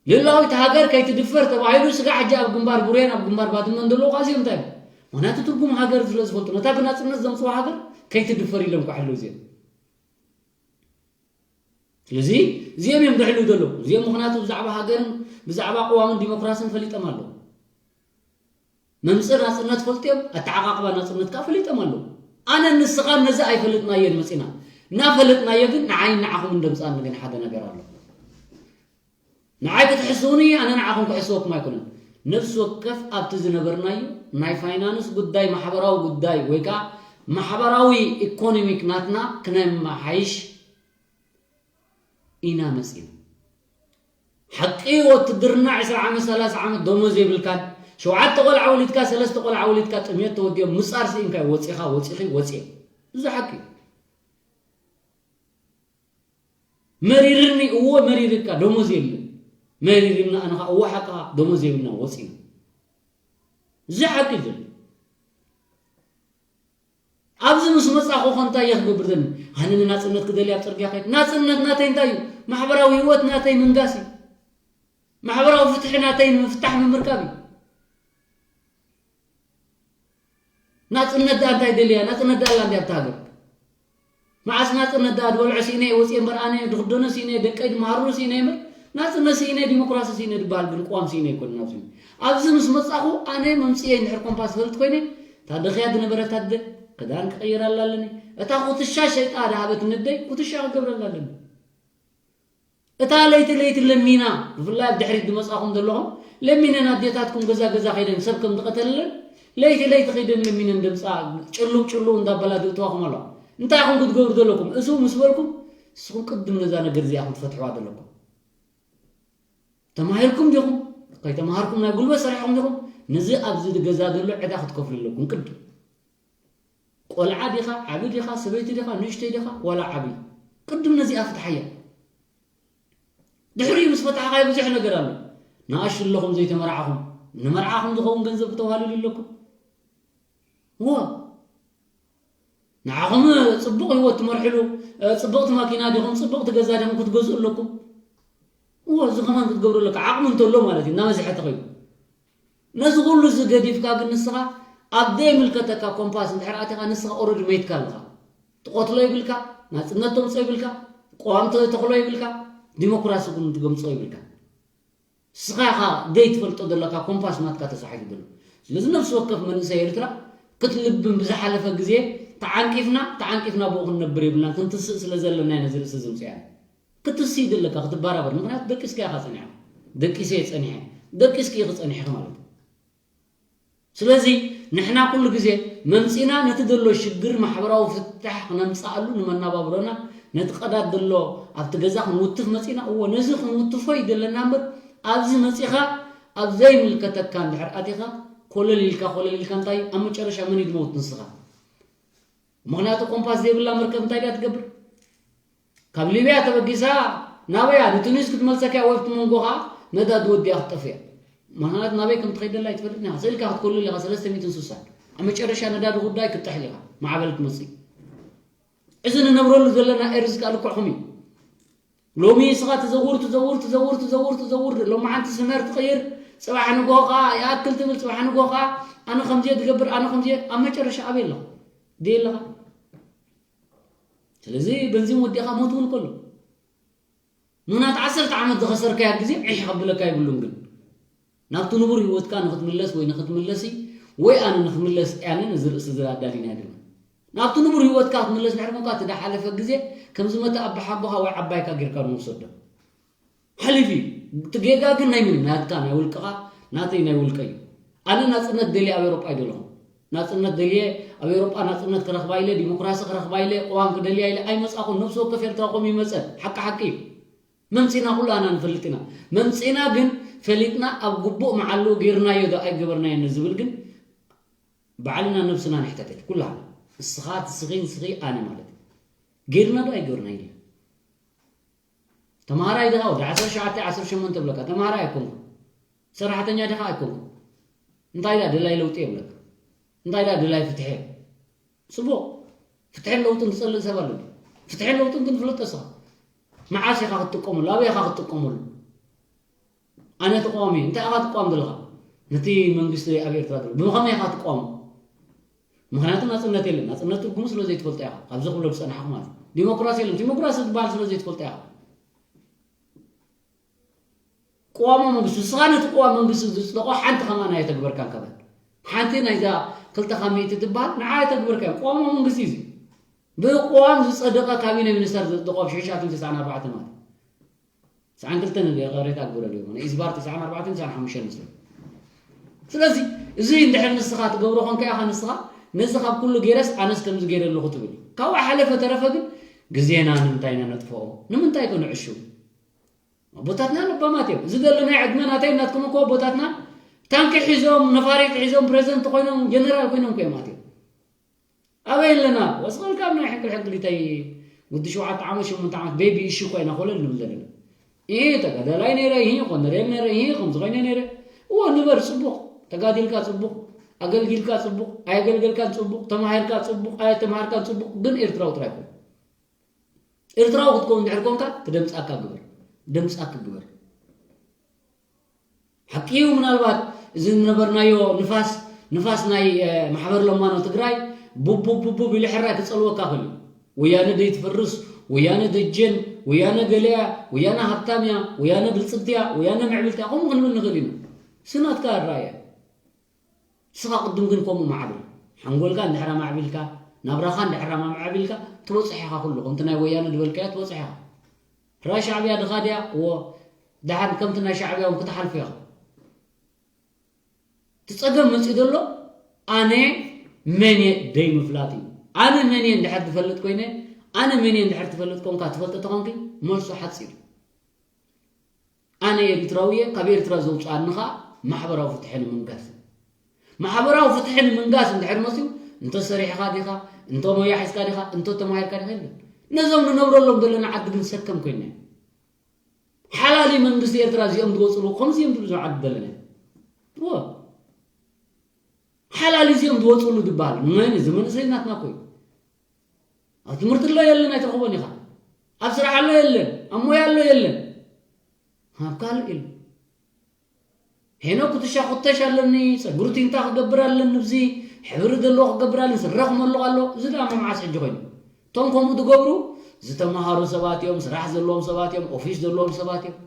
ልእላዊት ሃገር ከይትድፈር ተባሂሉ ስጋዕ ሕጂ ኣብ ግንባር ቡሬን ኣብ ግንባር ባድመን ዘለዉ እዚኦም እንታይ እዮም? ምኽንያቱ ትርጉም ሃገር ስለ ዝፈልጡ፣ ነታ ብናጽነት ዘምጽዋ ሃገር ከይትድፈር ኢሎም ክሕልው እዚኦም። ስለዚ እዚኦም እዮም ዘሕልው ዘለዉ። እዚኦም ምኽንያቱ ብዛዕባ ሃገርን ብዛዕባ ቅዋምን ዲሞክራስን ፈሊጦም ኣለዉ። መምጽእ ናጽነት ፈልጥዮም፣ ኣተዓቓቕባ ናጽነት ከኣ ፈሊጦም ኣለዉ። ኣነ ንስኻን ነዚ ኣይፈለጥናዮን መጺና። እናፈለጥናዮ ግን ንዓይን ንዓኹምን ደምጽኣኒ ግን ሓደ ነገር ኣሎ። ንዓይ ክትሕስውኒ ኣነ ንዓኹም ክሕስወኩም ኣይኮነን። ነፍሲ ወከፍ ኣብቲ ዝነበርናዮ ናይ ፋይናንስ ጉዳይ፣ ማሕበራዊ ጉዳይ ወይ ከኣ ማሕበራዊ ኢኮኖሚክ ናትና ክነመሓይሽ ኢና መጺና። ሓቂ ወትድርና ዕስራ ዓመት፣ ሰላሳ ዓመት ደሞዝ የብልካን፣ ሸውዓተ ቆልዓ ወሊድካ፣ ሰለስተ ቆልዓ ወሊድካ፣ ጥሜት ተወዲኦም፣ ምጻር ስኢንካ ወጺኻ፣ ወጺኺ፣ ወጺኦም። እዚ ሓቂ እዩ። መሪርኒ፣ እዎ መሪርካ፣ ደሞዝ የለን። መሪርና፣ ኣነ ኸኣ፣ እዎ ሓቅኻ፣ ደሞዝ የብልና፣ ወጺና። እዚ ሓቂ እዩ ዘሎ። ኣብዚ ምስ መጻኹ ኸ እንታይ እየ ክገብር ዘለኒ? ኣነ ንናጽነት ክደሊ ኣብ ጽርግያ ከይድ። ናጽነት ናተይ እንታይ እዩ? ማሕበራዊ ህይወት ናተይ ምንጋስ እዩ። ማሕበራዊ ፍትሒ ናተይ ንምፍታሕ ምምርካብ እዩ። ናጽነት ደኣ እንታይ ደልያ? ናጽነት ደኣ ኣላ እንድያ ኣብታ ሃገር። መዓስ ናጽነት ደኣ ዝበልዖ ስኢነ እየ ወጽየ እምበር ኣነ ድኽደኖ ስኢነ እየ፣ ደቀይ ድመሃርሉ ስኢነ እየ እምበር ናጽነት ስኢነ፣ ዲሞክራሲ ስኢነ ዝበሃል ግን ቅዋም ስኢነ ኣይኮነን። ኣብዚ ኣብዚ ምስ መጻኹ ኣነ መምጽኤ እንድሕር ኮምፓስ ፈልጥ ኮይነ፣ እታ ደኽያ ዝነበረት ኣደ ክዳን ክቕይራላ ኣለኒ። እታ ኩትሻ ሸይጣ ዝሃበት ነደይ ኩትሻ ክገብረላ ኣለኒ። እታ ለይቲ ለይቲ ለሚና፣ ብፍላይ ኣብ ድሕሪት ዝመጻኹም ዘለኹም፣ ለሚነን ኣዴታትኩም ገዛ ገዛ ከይደን ሰብ ከም ዝቐተለለን፣ ለይቲ ለይቲ ከይደን ለሚነን ደምጻ ጭሉው ጭሉው እንዳበላ ዝእትዋኹም ኣለዋ። እንታይ ኢኹም ክትገብሩ ዘለኩም? እሱ ምስ በልኩም፣ ንስኹም ቅድም ነዛ ነገር እዚኣ ኢኹም ትፈትሕዋ ዘለኩም። ተማሂርኩም ዲኹም? ከይተማሃርኩም ናይ ጉልበት ሰሪሕኩም ዲኹም? ነዚ ኣብዚ ገዛ ዘሎ ዕዳ ክትከፍሉ ኣለኩም ቅድም። ቆልዓ ዲኻ፣ ዓቢ ዲኻ፣ ሰበይቲ ዲኻ፣ ንእሽተይ ዲኻ፣ ዋላ ዓቢ፣ ቅድም ነዚኣ ፍትሓያ። ድሕሪኡ ምስ ፈታሕኻዮ ብዙሕ ነገር ኣሎ። ንኣሽቱ ኣለኹም ዘይተመርዓኹም፣ ንመርዓኹም ዝኸውን ገንዘብ ክተዋህልሉ ኣለኩም። እዎ፣ ንዓኹም ጽቡቕ ህይወት ትመርሕሉ፣ ጽብቕቲ ማኪና ዲኹም፣ ጽብቕቲ ገዛ ዲኹም ክትገዝኡ ኣለኩም። እዎ፣ እዚ ከማን ክትገብሩ ኣለካ፣ ዓቕሚ እንተሎ ማለት እዩ፣ እናበዝሐ ተኸይዱ። ነዚ ኩሉ እዚ ገዲፍካ ግን ንስኻ ኣብ ዘይምልከተካ ኮምፓስ እንድሕር ኣቲኻ፣ ንስኻ ኦረዲ መይትካ ኣለኻ። ትቐትሎ ይብልካ፣ ናጽነት ተምጾ ይብልካ፣ ቅዋም ተተኽሎ ይብልካ፣ ዲሞክራሲ እውን ትገምጾ ይብልካ። ንስኻ ኢኻ ዘይትፈልጦ ዘለካ ኮምፓስ ናትካ ተሳሒቱ ዘሎ። ስለዚ ነፍሲ ወከፍ መንእሰይ ኤርትራ ክትልብም ብዝሓለፈ ግዜ ተዓንቂፍና፣ ተዓንቂፍና ብኡ ክንነብር የብልናን። ክንትስእ ስለ ዘለና ኢና ነዚ ርእሲ እዚ ምጽኣና። ክትስእ ዘለካ ክትበራበር። ምኽንያቱ ደቂስካ ኢኻ ጸኒሕካ። ደቂሰ እየ ጸኒሐ። ደቂስኪ ኢኺ ጸኒሕኺ ማለት እዩ። ስለዚ ንሕና ኩሉ ግዜ መምጺና ነቲ ዘሎ ሽግር ማሕበራዊ ፍታሕ ክነምጽኣሉ ንመናባብሮና ነቲ ቀዳድ ዘሎ ኣብቲ ገዛ ክንውትፍ መጺና። እዎ ነዚ ክንውትፎ እዩ ዘለና እምበር ኣብዚ መጺኻ ኣብ ዘይምልከተካ እንድሕር ኣቲኻ ኮለል ኢልካ ኮለል ኢልካ እንታይ ኣብ መጨረሻ መን እዩ ዝመውት ንስኻ? ምኽንያቱ ኮምፓስ ዘይብላ መርከብ እንታይ ድያ ትገብር? ካብ ሊብያ ተበጊሳ ናበያ ንቱኒስ ክትመልሰካ እያ ወይ ኣብቲ መንጎ ኸዓ ነዳዲ ወዲኣ ክትጠፍእ እያ። ምኽንያቱ ናበይ ከም ትኸይድ ደላ ኣይትፈልጥን ኢኻ። ስእልካ ክትኮልል ኢኻ ሰለስተ ሚእትን ስሳን። ኣብ መጨረሻ ነዳዲ ጉዳይ ክትጥሕል ኢኻ። ማዕበል ትመጽእ። እዚ ንነብረሉ ዘለና ኤርዝ ከኣ ልክዕኹም እዩ። ሎሚ ንስኻ ትዘውር ትዘውር ትዘውር ትዘውር ትዘውር ሎሚ ሓንቲ ስመር ትቕይር ጽባሕ ንግሆ ከኣ ይኣክል ትብል ጽባሕ ንግሆ ከኣ ኣነ ከምዚ እየ ዝገብር ኣነ ከምዚ እየ ኣብ መጨረሻ ኣበይ ኣለኻ? ደይ ኣለኻ? ስለዚ በንዚን ወዲእኻ ሞት እውን ከሎ ምኽንያቱ ዓሰርተ ዓመት ዝኸሰርካያ ግዜ ዒሕ ከብለካ የብሉን ግን ናብቲ ንቡር ህይወትካ ንኽትምለስ ወይ ንኽትምለሲ ወይ ኣነ ንኽምለስ ኣነ ነዚ ርእሲ እዚ ኣዳሊና ድማ ናብቲ ንቡር ህይወትካ ክትምለስ ድሕሪ ኮንካ እቲ ዝሓለፈ ግዜ ከም ዝመተ ኣባሓጎኻ ወይ ዓባይካ ጌርካ ንውሰዶ ሓሊፉ እዩ እቲ ጌጋ ግን ናይ መን ናትካ ናይ ውልቅኻ ናተይ ናይ ውልቀ እዩ ኣነ ናፅነት ደልየ ኣብ ኤሮጳ ኣይደለኹም ናፅነት ደልየ ኣብ ኤሮጳ ናፅነት ክረኽባ ኢለ ዲሞክራሲ ክረኽባ ኢለ ቅዋም ክደልያ ኢለ ኣይመፃኹን ነብሲ ወከፍ ኤርትራ ከምኡ ይመፀ ሓቂ ሓቂ እዩ መምፂና ኩሉ ኣና ንፈልጥ ኢና መምፂና ግን ፈሊጥና ኣብ ግቡእ መዓልኡ ገይርናዮ ዶ ኣይገበርናዮ ንዝብል ግን ባዕልና ነብስና ንሕተተል ኩላና እስኻ ትስኺ ንስኺ ኣነ ማለት እዩ ገይርና ዶ ኣይገበርናዮ ተምሃራይ ዲኻ ወዲ ዓሰርተ ሸውዓተ ዓሰርተ ሸሞንተ ብለካ ተምሃራይ ኣይኮንኩ ሰራሕተኛ ዲኻ ኣይኮንኩ እንታይ ዳ ደላይ ለውጢ የብለካ እንታይ ዳ ደላይ ፍትሐ ጽቡቕ ፍትሐን ለውጥን ዝጸልእ ሰብ ኣሎ ፍትሐን ለውጥን ግን ፍለጦ ስኻ መዓስ ኢኻ ክትጥቀመሉ ኣበይ ኢኻ ክትጥቀመሉ ኣነ ተቃዋሚ እንታይ ኢኻ ትቃወም ዘለኻ ነቲ መንግስቲ ኣብ ኤርትራ ዘሎ ብኸመይ ኢኻ ትቃወሞ ምኽንያቱ ናጽነት የለን ናጽነት ትርጉሙ ስለ ዘይትፈልጦ ኢኻ ካብዚ ክብሎ ዝጸናሕኩ ማለት ዲሞክራሲ የለን ዲሞክራሲ ዝበሃል ስለ ዘይትፈልጦ ኢኻ ቅዋማዊ መንግስቲ ንስኻ ነቲ ቅዋም መንግስቲ ዝፅደቆ ሓንቲ ከማን ኣየተግበርካን ከበል ሓንቲ ናይዛ ክልተ ካብ ሚእቲ ትበሃል ንዓ ኣየተግበርካን ቅዋማዊ መንግስቲ እዩ ብቅዋም ዝፀደቀ ካቢነ ሚኒስተር ዝፅደቆ ኣብ ሽሕሽዓትን ትስዓን ኣርባዕተን ማለት ትስዓን ክልተን ይቕሬታ ግበረሉ ይኹን ኢዝባር ትስዓን ኣርባዕተን ትስዓን ሓሙሽተን መስለኒ ስለዚ እዚ እንድሕር ንስኻ ትገብሮ ኮንካ ኢኻ ንስኻ ነዚ ካብ ኩሉ ገይረስ ኣነስ ከምዚ ገይረ ኣለኹ ትብል ካብኡ ሓለፈ ተረፈ ግን ግዜና ንምንታይ ኢና ነጥፍኦ ንምንታይ ከ ንዕሹ ኣቦታትና ለባማት እዮም እዚ ዘሎ ናይ ዕድመ ናተይ ናትኩም እኮ ኣቦታትና ታንኪ ሒዞም ነፋሪት ሒዞም ፕሬዚደንት ኮይኖም ጀነራል ኮይኖም እኮ እዮም ኣትዮም ኣበይ ኣለና ወስቐልካ ኣብ ናይ ሕንቅል ሕንቅሊተይ ወዲ ሸውዓተ ዓመት ሸሞንተ ዓመት ቤቢ እሺ እኮ ኢና ኮለል ንብል ዘለና ይሄ ተጋዳላይ ነይረ ይሄ ኮነሬል ነይረ ይሄ ከምዚ ኮይነ ነይረ እዎ ንበር ፅቡቕ ተጋዲልካ ፅቡቕ ኣገልጊልካ ፅቡቕ ኣየገልገልካን ፅቡቕ ተማሂርካ ፅቡቕ ኣየተማሃርካን ፅቡቕ ግን ኤርትራዊ ጥራይ ኮን ኤርትራዊ ክትከውን እንድሕር ኮንካ ክደምፃካ ግበር ደምፃክ ግበር ሓቂ እዩ ምናልባት እዚ ዝነበርናዮ ንፋስ ንፋስ ናይ ማሕበር ለማኖ ትግራይ ቡቡቡቡብ ኢሉ ሕራይ ክፀልወካ ክእል እዩ ወያነ ደይትፈርስ ወያነ ደጀን፣ ወያነ ገለያ፣ ወያነ ሃብታምያ፣ ወያነ ብልጽግትያ፣ ወያነ ምዕብልትያ፣ ከምኡ ክንብል ንኽእል ኢና። ስናትካ ኣራእያ። ንስኻ ቅድም ግን ከምኡ ማዕብል። ሓንጎልካ እንድሕር ኣማዕቢልካ፣ ናብራኻ እንድሕር ኣማዕቢልካ፣ ትበጽሕ ኢኻ ኩሉ። ከምቲ ናይ ወያነ ዝበልካዮ ትበጽሕ ኢኻ። ራ ሻዕብያ ድኻ ድያ? እዎ። ደሓን ከምቲ ናይ ሻዕብያ እውን ክትሓልፎ ኢኻ። እቲ ጸገም መጺኡ ዘሎ ኣነ መን እየ ደይ ምፍላጥ እዩ። ኣነ መን እየ እንድሕር ትፈልጥ ኮይነ፣ ኣነ መን እየ እንድሕር ትፈልጥ ኮንካ ትፈልጥ ተኾንኪ፣ መልሱ ሓጺር እዩ። ኣነ ኤሪትራዊ እየ፣ ካብ ኤርትራ ዘውጽኣኒ ኸኣ ማሕበራዊ ፍትሒ ንምንጋስ። ማሕበራዊ ፍትሒ ንምንጋስ እንድሕር መጽዩ፣ እንተ ሰሪሕኻ ዲኻ፣ እንተ ሞያ ሒዝካ ዲኻ፣ እንተ ተማሂርካ ዲኻ የለን። ነዞም ንነብረሎም ዘለና ዓዲ ግን ሰከም ኮይና። ሓላሊ መንግስቲ ኤርትራ እዚኦም ዝወጽሉ፣ ከምዚ እዮም ዝብሉ ዓዲ ዘለና። እዎ። ሓላሊ እዚኦም ዝወጽሉ ዝበሃል። መን እዚ መንእሰይ ናትና እኮ እዩ። ኣብ ትምህርቲ ኣሎ የለን ኣይትረኽቦን ኢኻ። ኣብ ስራሕ ኣሎ የለን፣ ኣብ ሞያ ኣሎ የለን። ኣብ ካልእ ኢሉ። ሄኖክ ኩትሻ ኩተሽ ኣለኒ፣ ጸጉሪ ቲንታ ክገብር ኣለኒ፣ ብዚ ሕብሪ ዘለዎ ክገብር ኣለኒ፣ ስረ ክመልቕ ኣሎ። እዚ ደኣ መዓስ ሕጂ ኮይኑ? እቶም ከምኡ ዝገብሩ ዝተማሃሩ ሰባት እዮም፣ ስራሕ ዘለዎም ሰባት እዮም፣ ኦፊስ ዘለዎም ሰባት እዮም።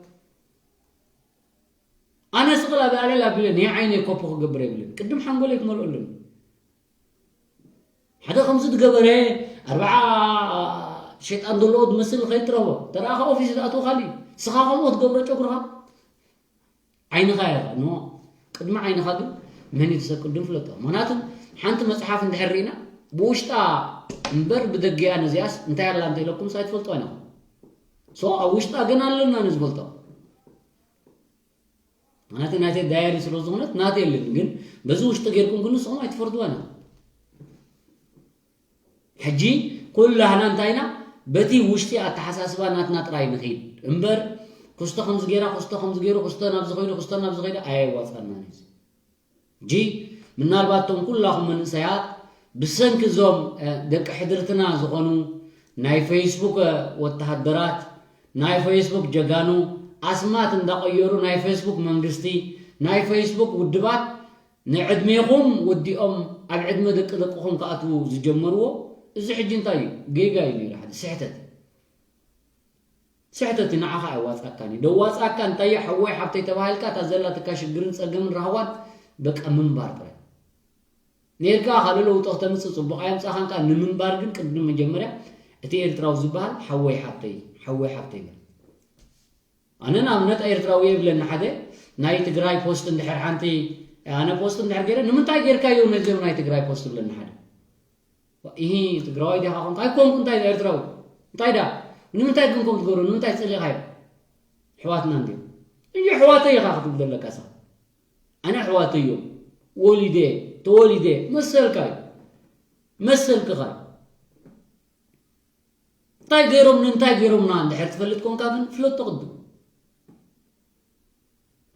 ኣነ ስቕል ኣብ ኣልዕል ኣቢለ ናይ ዓይነይ ኮፖ ክገብር የብልን። ቅድም ሓንጎለይ ክመልኦ ኣለኒ። ሓደ ከምዚ ዝገበረ ኣርባዓ ሸይጣን ዘለዎ ዝመስል ከይትረኽቦ። ተረኣኻ ኦፊስ ዝኣትወኻሉ እዩ። ንስኻ ከምኡ ክትገብሮ ጨጉርኻ ዓይንኻ እየ ኖ። ቅድሚ ዓይንኻ ግን መን እዩ ሰብ ቅድም ፍለጦ። ምኽንያቱ ሓንቲ መጽሓፍ እንድሕር ርኢና ብውሽጣ እምበር ብደጊኣ ነዚኣስ እንታይ ኣላ እንተ ኢለኩም ሳይትፈልጦ ኣይነኹም። ሶ ኣብ ውሽጣ ግን ኣለና ንዝፈልጦ። ምኽንያቱ ናተይ ዳየሪ ስለ ዝኾነት ናተይ የለን። ግን በዚ ውሽጢ ጌርኩም ግን ንስኹም ኣይትፈርድዋን ኢኹም። ሕጂ ኩላህና እንታይ ኢና? በቲ ውሽጢ ኣተሓሳስባ ናትና ጥራይ ንኺድ እምበር፣ ክስቶ ከምዚ ጌራ፣ ክስቶ ከምዚ ጌሩ፣ ክስቶ ናብዚ ኸይዱ፣ ክስቶ ናብዚ ኸይዱ ኣየዋጽኣናን እዩ። ሕጂ ምናልባት እቶም ኩላኹም መንእሰያት ብሰንኪ እዞም፣ እ፣ ደቂ ሕድርትና ዝኾኑ ናይ ፌስቡክ፣ እ፣ ወተሃደራት፣ ናይ ፌስቡክ ጀጋኑ፣ ኣስማት እንዳቐየሩ ናይ ፌስቡክ መንግስቲ፣ ናይ ፌስቡክ ውድባት ንዕድሜኹም ወዲኦም ኣብ ዕድመ ደቂ ደቅኹም ክኣትዉ ዝጀመርዎ፣ እዚ ሕጂ እንታይ እዩ? ጌጋ እዩ ነይሩ፣ ሓደ ስሕተት። ስሕተት እዩ፣ ንዓኻ ኣየዋጽኣካን እዩ። ደዋጽኣካ እንታይ እዩ? ሓወይ ሓብተይ ተባሂልካ እታ ዘላትካ ሽግርን ጸገምን ራህዋን በቃ ምንባር ጥራይ። ነይርካ ካልእ ለውጢ ክተምጽእ ጽቡቕ ኣየምጻኻን ከኣ ንምንባር ግን ቅድሚ መጀመርያ እቲ ኤርትራዊ ዝበሃል ሓወይ ሓብተይ፣ ሓወይ ሓብተይ በል። ኣነ ንኣብነት ኤርትራዊ የብለኒ ሓደ ናይ ትግራይ ፖስት እንድሕር ሓንቲ ኣነ ፖስት እንድሕር ገይረ ንምንታይ ጌርካዮ ነዚኦም ናይ ትግራይ ፖስት ብለኒ ሓደ። ኢሂ ትግራዋይ ዲኻ ኮንካ? ኣይኮንኩ። እንታይ ዳ ኤርትራዊ? እንታይ ዳ? ንምንታይ ግን ከም ትገብሩ? ንምንታይ ጸሊእኻዮ? ኣሕዋትና እንድዮም። እዩ ኣሕዋተይ ኢኻ ክትብል ዘለካ ንስኻ። ኣነ ኣሕዋተይ እዮም። ወሊደ፣ ተወሊደ፣ መሰልካ እዩ። መሰልክኻ እዩ። እንታይ ገይሮም፣ እንታይ ገይሮምና እንድሕር ትፈልጥ ኮንካ ግን ፍለጦ ቅድም።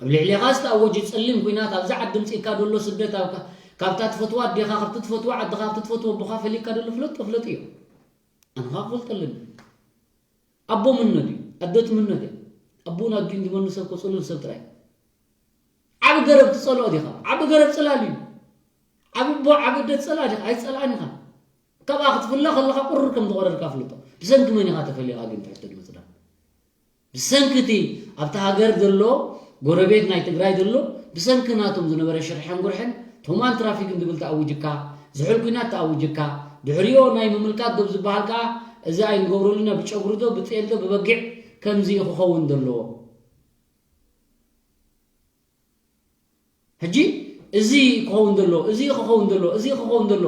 ኣብ ልዕሌኻ ዝተኣወጀ ጸሊም ኲናት፣ ኣብዚ ዓዲ ምጺእካ ዘሎ ስደት፣ ኣብ ካ-፣ ካብታ ትፈትዋ ኣዴኻ፣ ካብቲ ትፈትዋ ዓድኻ፣ ካብቲ ትፈትዎ ኣቦኻ ፈሊካ ዘሎ ፍለጦ፣ ፍለጥ እዩ። ኣንኻ ክፈልጠ ኣለኒ። ኣቦ ምንነት እዩ፣ ኣደ ትምነት እያ። ኣቦን ኣዲኡን ዝመኑ ሰብ እኮ ጽሉል ሰብ ጥራይ። ዓቢ ገረብ ትጸልኦ ዲኻ? ዓቢ ገረብ ጽላል እዩ። ዓቢ ኣቦ፣ ዓቢ ኣደ ትጸልኣ ዲኻ? ኣይትጸልኣን ኢኻ። ካብኣ ክትፍለ ከለኻ ቁሩር ከም ዝቖረርካ ፍልጦ። ብሰንኪ መን ኢኻ ተፈሊኻ ግን ትሕቶ ድመጽእ ደኣ? ብሰንኪ እቲ ኣብታ ሃገር ዘሎ ጎረቤት ናይ ትግራይ ዘሎ ብሰንኪ ናቶም ዝነበረ ሽርሕን ጉርሕን፣ ቶማን ትራፊክን ዝብል ተኣዊጅካ፣ ዝሑል ኲናት ተኣዊጅካ፣ ድሕሪኦ ናይ ምምልካት ዶብ ዝበሃል ከኣ እዚ ኣይንገብረሉን ኢና፣ ብጨጉሪ ዶ ብጤል ዶ ብበጊዕ ከምዚ እዩ ክኸውን ዘለዎ። ሕጂ እዚ ክኸውን ዘሎ፣ እዚ ክኸውን ዘሎ፣ እዚ ክኸውን ዘሎ፣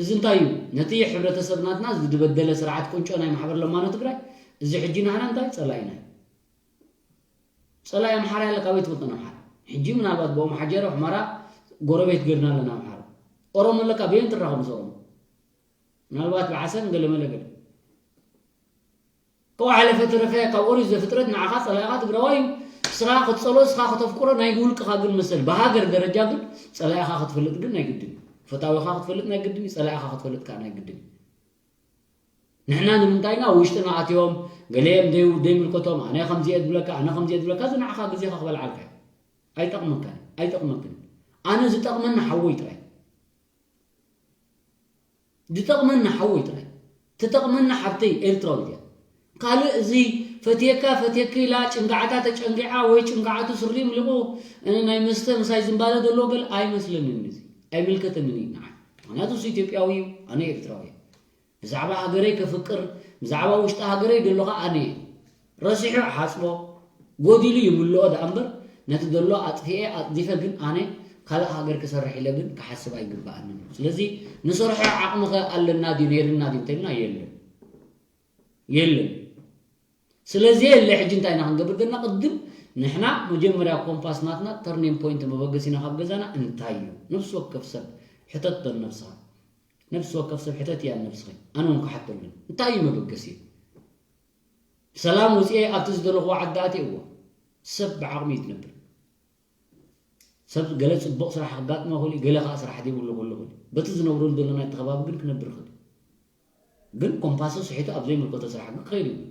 እዚ እንታይ እዩ? ነቲ ሕብረተሰብ ናትና ዝድበደለ ስርዓት ቁንጮ ናይ ማሕበር ለማኖ ትግራይ፣ እዚ ሕጂ ናህና እንታይ ጸላኢና እዩ? ጸላኢ ኣምሓራ ያለ ካበይ ትፈልጦ ኣምሓራ? ሕጂ ምናልባት ብኦም ሓጀረ ሑመራ ጎረቤት ገርና ኣለና ኣምሓራ። ኦሮሞ ኣለካ በየን ትራኸብ ምስ ኦሮሞ? ምናልባት ብዓሰብ ገለ መለ ገለ። ካብ ሓለፈ ተረፈ ካብ ኦሪት ዘፍጥረት ንዓኻ ጸላኢኻ ትግራዋይ እዩ። ንስኻ ክትጸሎ፣ ንስኻ ከተፍቅሮ ናይ ውልቅኻ ግን መሰል። ብሃገር ደረጃ ግን ጸላኢኻ ክትፈልጥ ግን ናይ ግድን እዩ። ፈታዊኻ ክትፈልጥ ናይ ግድን እዩ። ጸላኢኻ ክትፈልጥ ከኣ ናይ ግድን እዩ። ንሕና ንምንታይ ኢና ውሽጥና ኣትዮም ገለዮም ደይ-፣ ደይምልከቶም፣ ኣነ ከምዚ እየ ዝብለካ፣ ኣነ ከምዚ እየ ዝብለካ፣ እዚ ንዓኻ ግዜኻ ክበልዓልካ እዩ። ኣይጠቕመካን፣ ኣይጠቕመክን። ኣነ ዝጠቕመኒ ሓወይ ጥራይ። ዝጠቕመኒ ሓወይ ጥራይ። ትጠቕመኒ ሓብተይ ኤርትራዊት እያ። ካልእ እዚ ፈትየካ ፈትየኪ ኢላ ጭንጋዕታ ተጨንጊዓ ወይ ጭንጋዕቱ ስሪ ምሊቑ ናይ መስተ ምሳይ ዝንባለ ዘሎ ገል ኣይመስለንን። እዚ ኣይምልከተንን እዩ ንዓይ። ምክንያቱ እሱ ኢትዮጵያዊ እዩ፣ ኣነ ኤርትራዊ እየ። ብዛዕባ ሃገረይ ከፍቅር፣ ብዛዕባ ውሽጢ ሃገረይ ደሎ ኸዓ ኣነ እየ። ረሲሑ ሓጽቦ፣ ጎዲሉ ይምልኦ ደኣ እምበር፣ ነቲ ደሎ ኣጥፊኤ ኣጽዲፈ ግን ኣነ ካልእ ሃገር ክሰርሕ ኢለ ግን ክሓስብ ኣይግብኣንን እዩ። ስለዚ ንሰርሖ ዓቕሚ ኸ ኣለና ድዩ ነይርና ድዩ እንተልና የለን። የለን። ስለዚ የለ ሕጂ እንታይ ኢና ክንገብር ዘለና? ቅድም ንሕና መጀመርያ ኮምፓስ ናትና ተርኒንግ ፖይንት መበገሲና ካብ ገዛና እንታይ እዩ? ነፍሲ ወከፍ ሰብ ሕተት ዶ ነብስኻ። ነፍሲ ወከፍ ሰብ ሕተት እያ ነብስኺ። ኣነ እውን ክሓተሉ። እንታይ እዩ መበገሲ? ሰላም ውፅኤ ኣብቲ ዝደለኽዎ ዓዲ ኣትየዎ። ሰብ ብዓቕሚ እዩ ዝነብር። ሰብ ገለ ጽቡቕ ስራሕ ከጋጥሞ ይኽእል እዩ፣ ገለ ከኣ ስራሕ ዘይብሉ ክህሉ ይኽእል እዩ። በቲ ዝነብረሉ ዘሎ ናይቲ ከባቢ ግን ክነብር ይኽእል እዩ። ግን ኮምፓሱ ስሒቱ ኣብ ዘይምልከቶ ስራሕ ግን ክኸይድ ይብሉ።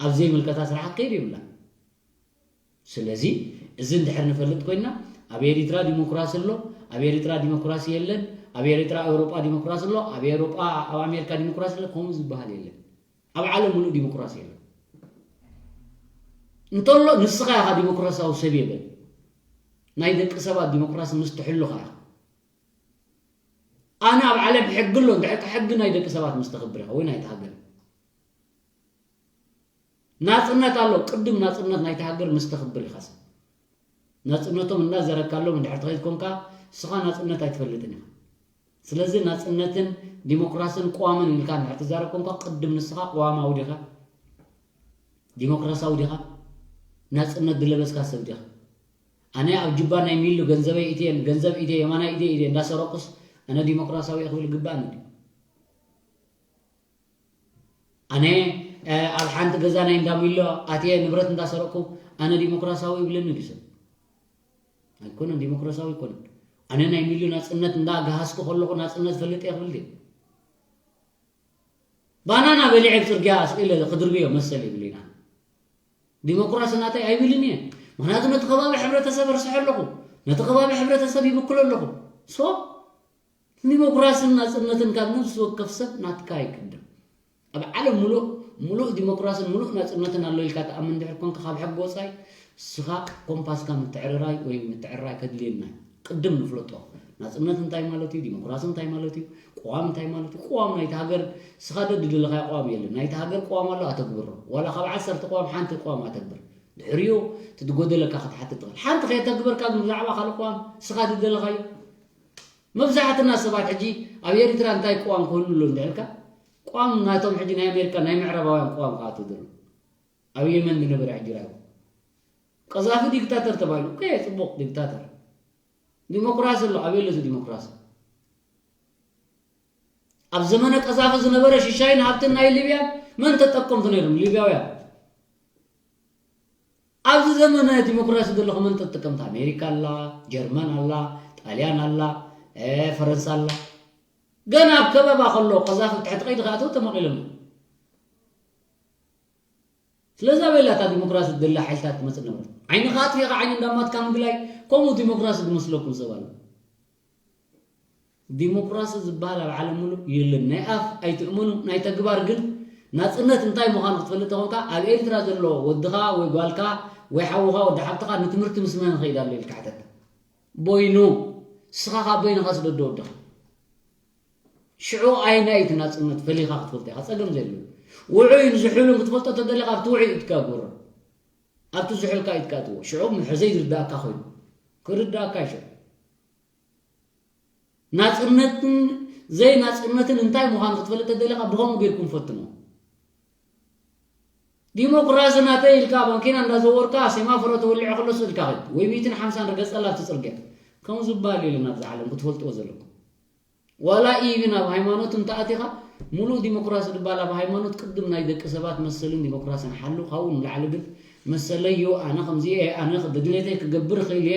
ኣብ ዘይምልከታ ስራሕ ክኸይድ ይብላ። ስለዚ እዚ እንድሕር ንፈልጥ ኮይና ኣብ ኤሪትራ ዲሞክራሲ ኣሎ፣ ኣብ ኤሪትራ ዲሞክራሲ የለን፣ ኣብ ኤሪትራ ኣውሮጳ ዲሞክራሲ ኣሎ፣ ኣብ ኤውሮጳ ኣብ ኣሜሪካ ዲሞክራሲ ኣሎ፣ ከምኡ ዝበሃል የለን። ኣብ ዓለም ሙሉእ ዲሞክራሲ የለን። እንተሎ ንስኻ ኢኻ ዲሞክራሲያዊ ሰብ የበል። ናይ ደቂ ሰባት ዲሞክራሲ ምስ ትሕሉ ኸዓ ኢኻ። ኣነ ኣብ ዓለም ሕጊ ኣሎ እንድሕር ሕጊ ናይ ደቂ ሰባት ምስ ተኽብር ኢኻ ወይ ናይቲ ሃገር። ናጽነት ኣሎ፣ ቅድም ናጽነት ናይቲ ሃገር ምስ ተኽብር ኢኻ ሰብ። ናጽነቶም እናዘረካሎም እንድሕር ትኸይድ ኮንካ፣ ንስኻ ናጽነት ኣይትፈልጥን ኢኻ። ስለዚ ናጽነትን ዲሞክራስን ቅዋምን ኢልካ እንድሕር ትዛረብ ኮንካ፣ ቅድም ንስኻ ቅዋማዊ ዲኻ? ዲሞክራሲያዊ ዲኻ? ናጽነት ዝለበስካ ሰብ ዲኻ? ኣነ ኣብ ጁባ ናይ ሚሉ ገንዘበይ ኢትየ፣ ገንዘብ ኢትየ፣ የማናይ ኢደይ ኢትየ እንዳሰረቁስ ኣነ ዲሞክራሲያዊ እየ ክብል ይግባእኒ ድዩ? ኣነ፣ እ፣ ኣብ ሓንቲ ገዛ ናይ እንዳ ሚሎ ኣትየ ንብረት እንዳሰረቅኩ ኣነ ዲሞክራሲያዊ ይብለኒ ድዩ ሰብ? ኣይኮነን፣ ዲሞክራሲያዊ ኣይኮነን። ኣነ ናይ ሚሉ ናጽነት እንዳገሃስኩ ከለኹ ናጽነት ፈልጥ እየ ክብል ድየ? ባናና በሊዐ ኣብ ጽርግያ ስቕ ኢለ ክድርብዮ መሰል የብለይን ኣነ። ዲሞክራሲ ናተይ ኣይብልን እየ። ምኽንያቱ ነቲ ከባቢ ሕብረተሰብ እርስሖ ኣለኹ። ነቲ ከባቢ ሕብረተሰብ ይብክሎ ኣለኹ። ሶ፣ ዲሞክራስን ናጽነትን ካብ ነፍሲ ወከፍ ሰብ ናትካ ይቅድም። ኣብ ዓለም ሙሉእ፣ ሙሉእ ዲሞክራስን ሙሉእ ናጽነትን ኣሎ ኢልካ ትኣምን እንድሕር ኮንካ ካብ ሕጊ ወጻኢ፣ ንስኻ ኮምፓስካ ምትዕርራይ ወይ ምትዕርራይ ከድልየና እዩ። ቅድም ንፍለጦ። ናጽነት እንታይ ማለት እዩ? ዲሞክራሲ እንታይ ማለት እዩ? ቅዋም እንታይ ማለት እዩ? ቅዋም ናይቲ ሃገር፣ ንስኻ ደድደለኻዮ ቅዋም የለን። ናይቲ ሃገር ቅዋም ኣሎ፣ ኣተግብሮ። ዋላ ካብ ዓሰርተ ቅዋም ሓንቲ ቅዋም ኣተግብር። ድሕሪኡ እቲ ዝጎደለካ ክትሓትት ትኽእል። ሓንቲ ከየተግበርካ ግን ብዛዕባ ካልእ ቅዋም ንስኻ ዝደለኻዮ። መብዛሕትና ሰባት ሕጂ ኣብ ኤርትራ እንታይ ቅዋም ክህሉ ኣሎ እንድሕልካ፣ ቅዋም ናቶም ሕጂ ናይ ኣሜሪካ ናይ ምዕራባውያን ቅዋም ክኣቱ ዘሎ። ኣብ የመን ዝነበረ ሕጂ ራእዩ። ቀዛፊ ዲክታተር ተባሂሉ። ኦኬ፣ ጽቡቕ ዲክታተር። ዲሞክራሲ ኣሎ፣ ኣበይ ኣሎ እዚ ዲሞክራሲ? ኣብ ዘመነ ቀዛፊ ዝነበረ ሽሻይን ሃብትን ናይ ሊብያ መን ተጠቀምቱ ነይሮም? ሊብያውያን። ኣብዚ ዘመነ ዲሞክራሲ ዘለኹ መን ተጠቀምታ? ኣሜሪካ ኣላ፣ ጀርመን ኣላ፣ ጣልያን ኣላ፣ እ፣ ፈረንሳ ኣላ። ገና ኣብ ከበባ ከሎ ቀዛፊ ትሕቲ ቀይዲ ክኣትው ተመቒሎም። ስለዚ ኣበይ ኣላ እታ ዲሞክራሲ ትደሊ ሓይልታት ትመጽእ ነበረት? ዓይንኻ ኣጥፊእኻ ዓይኒ እንዳማትካ ምግላይ፣ ከምኡ ዲሞክራሲ ዝመስለኩም ሰብ ኣሎ። ዲሞክራሲ ዝበሃል ኣብ ዓለም ሙሉእ የለን። ናይ ኣፍ ኣይትእመኑ፣ ናይ ተግባር ግን ናጽነት እንታይ ምዃኑ ክትፈልጥ ተኾንካ፣ ኣብ ኤርትራ ዘሎ ወድኻ ወይ ጓልካ ወይ ሓውኻ ወዲ ሓብትኻ ንትምህርቲ ምስ መን ይኸይድ ኣሎ ኢልካ ሕተት። ቦይኑ፣ ንስኻ ካብ በይንኻ ስደዶ ወድኻ። ሽዑ ኣይናይ እቲ ናጽነት ፈሊኻ ክትፈልጦ ኢኻ፣ ጸገም ዘይብሉ። ውዑይን ዝሑልን ክትፈልጦ ተደሊኻ ኣብቲ ውዑይ ኢድካ ግበሮ። ኣብቲ ዝሑልካ ኢድካ እትዎ። ሽዑ ምሕዘይ ዝርዳእካ ኮይኑ። ክርዳእካ እዩ ሽዑ። ናጽነትን ዘይናጽነትን እንታይ ምዃኑ ክትፈልጥ ተደሊኻ ብኸምኡ ጌርኩም ፈትኖ። ዲሞክራሲ ናተይ ኢልካ ማኪና እንዳዘወርካ ሴማፎሮ ተወሊዑ ከሎ ስቕ ኢልካ ኸድ። ወይ ሚእትን ሓምሳን ርገጸላ ኣብቲ ጽርግያ። ከምኡ ዝበሃል የለን ኣብዚ ዓለም ክትፈልጥዎ ዘለኩም። ዋላ ኢቪን ኣብ ሃይማኖት እንተኣቲኻ፣ ሙሉእ ዲሞክራሲ ዝበሃል ኣብ ሃይማኖት ቅድም ናይ ደቂ ሰባት መሰልን ዲሞክራስን ሓሉ፣ ካብኡ ንላዕሊ ግን መሰለይ እዩ፣ ኣነ ከምዚ እየ፣ ኣነ ድሌተይ ክገብር እኽእል እየ፣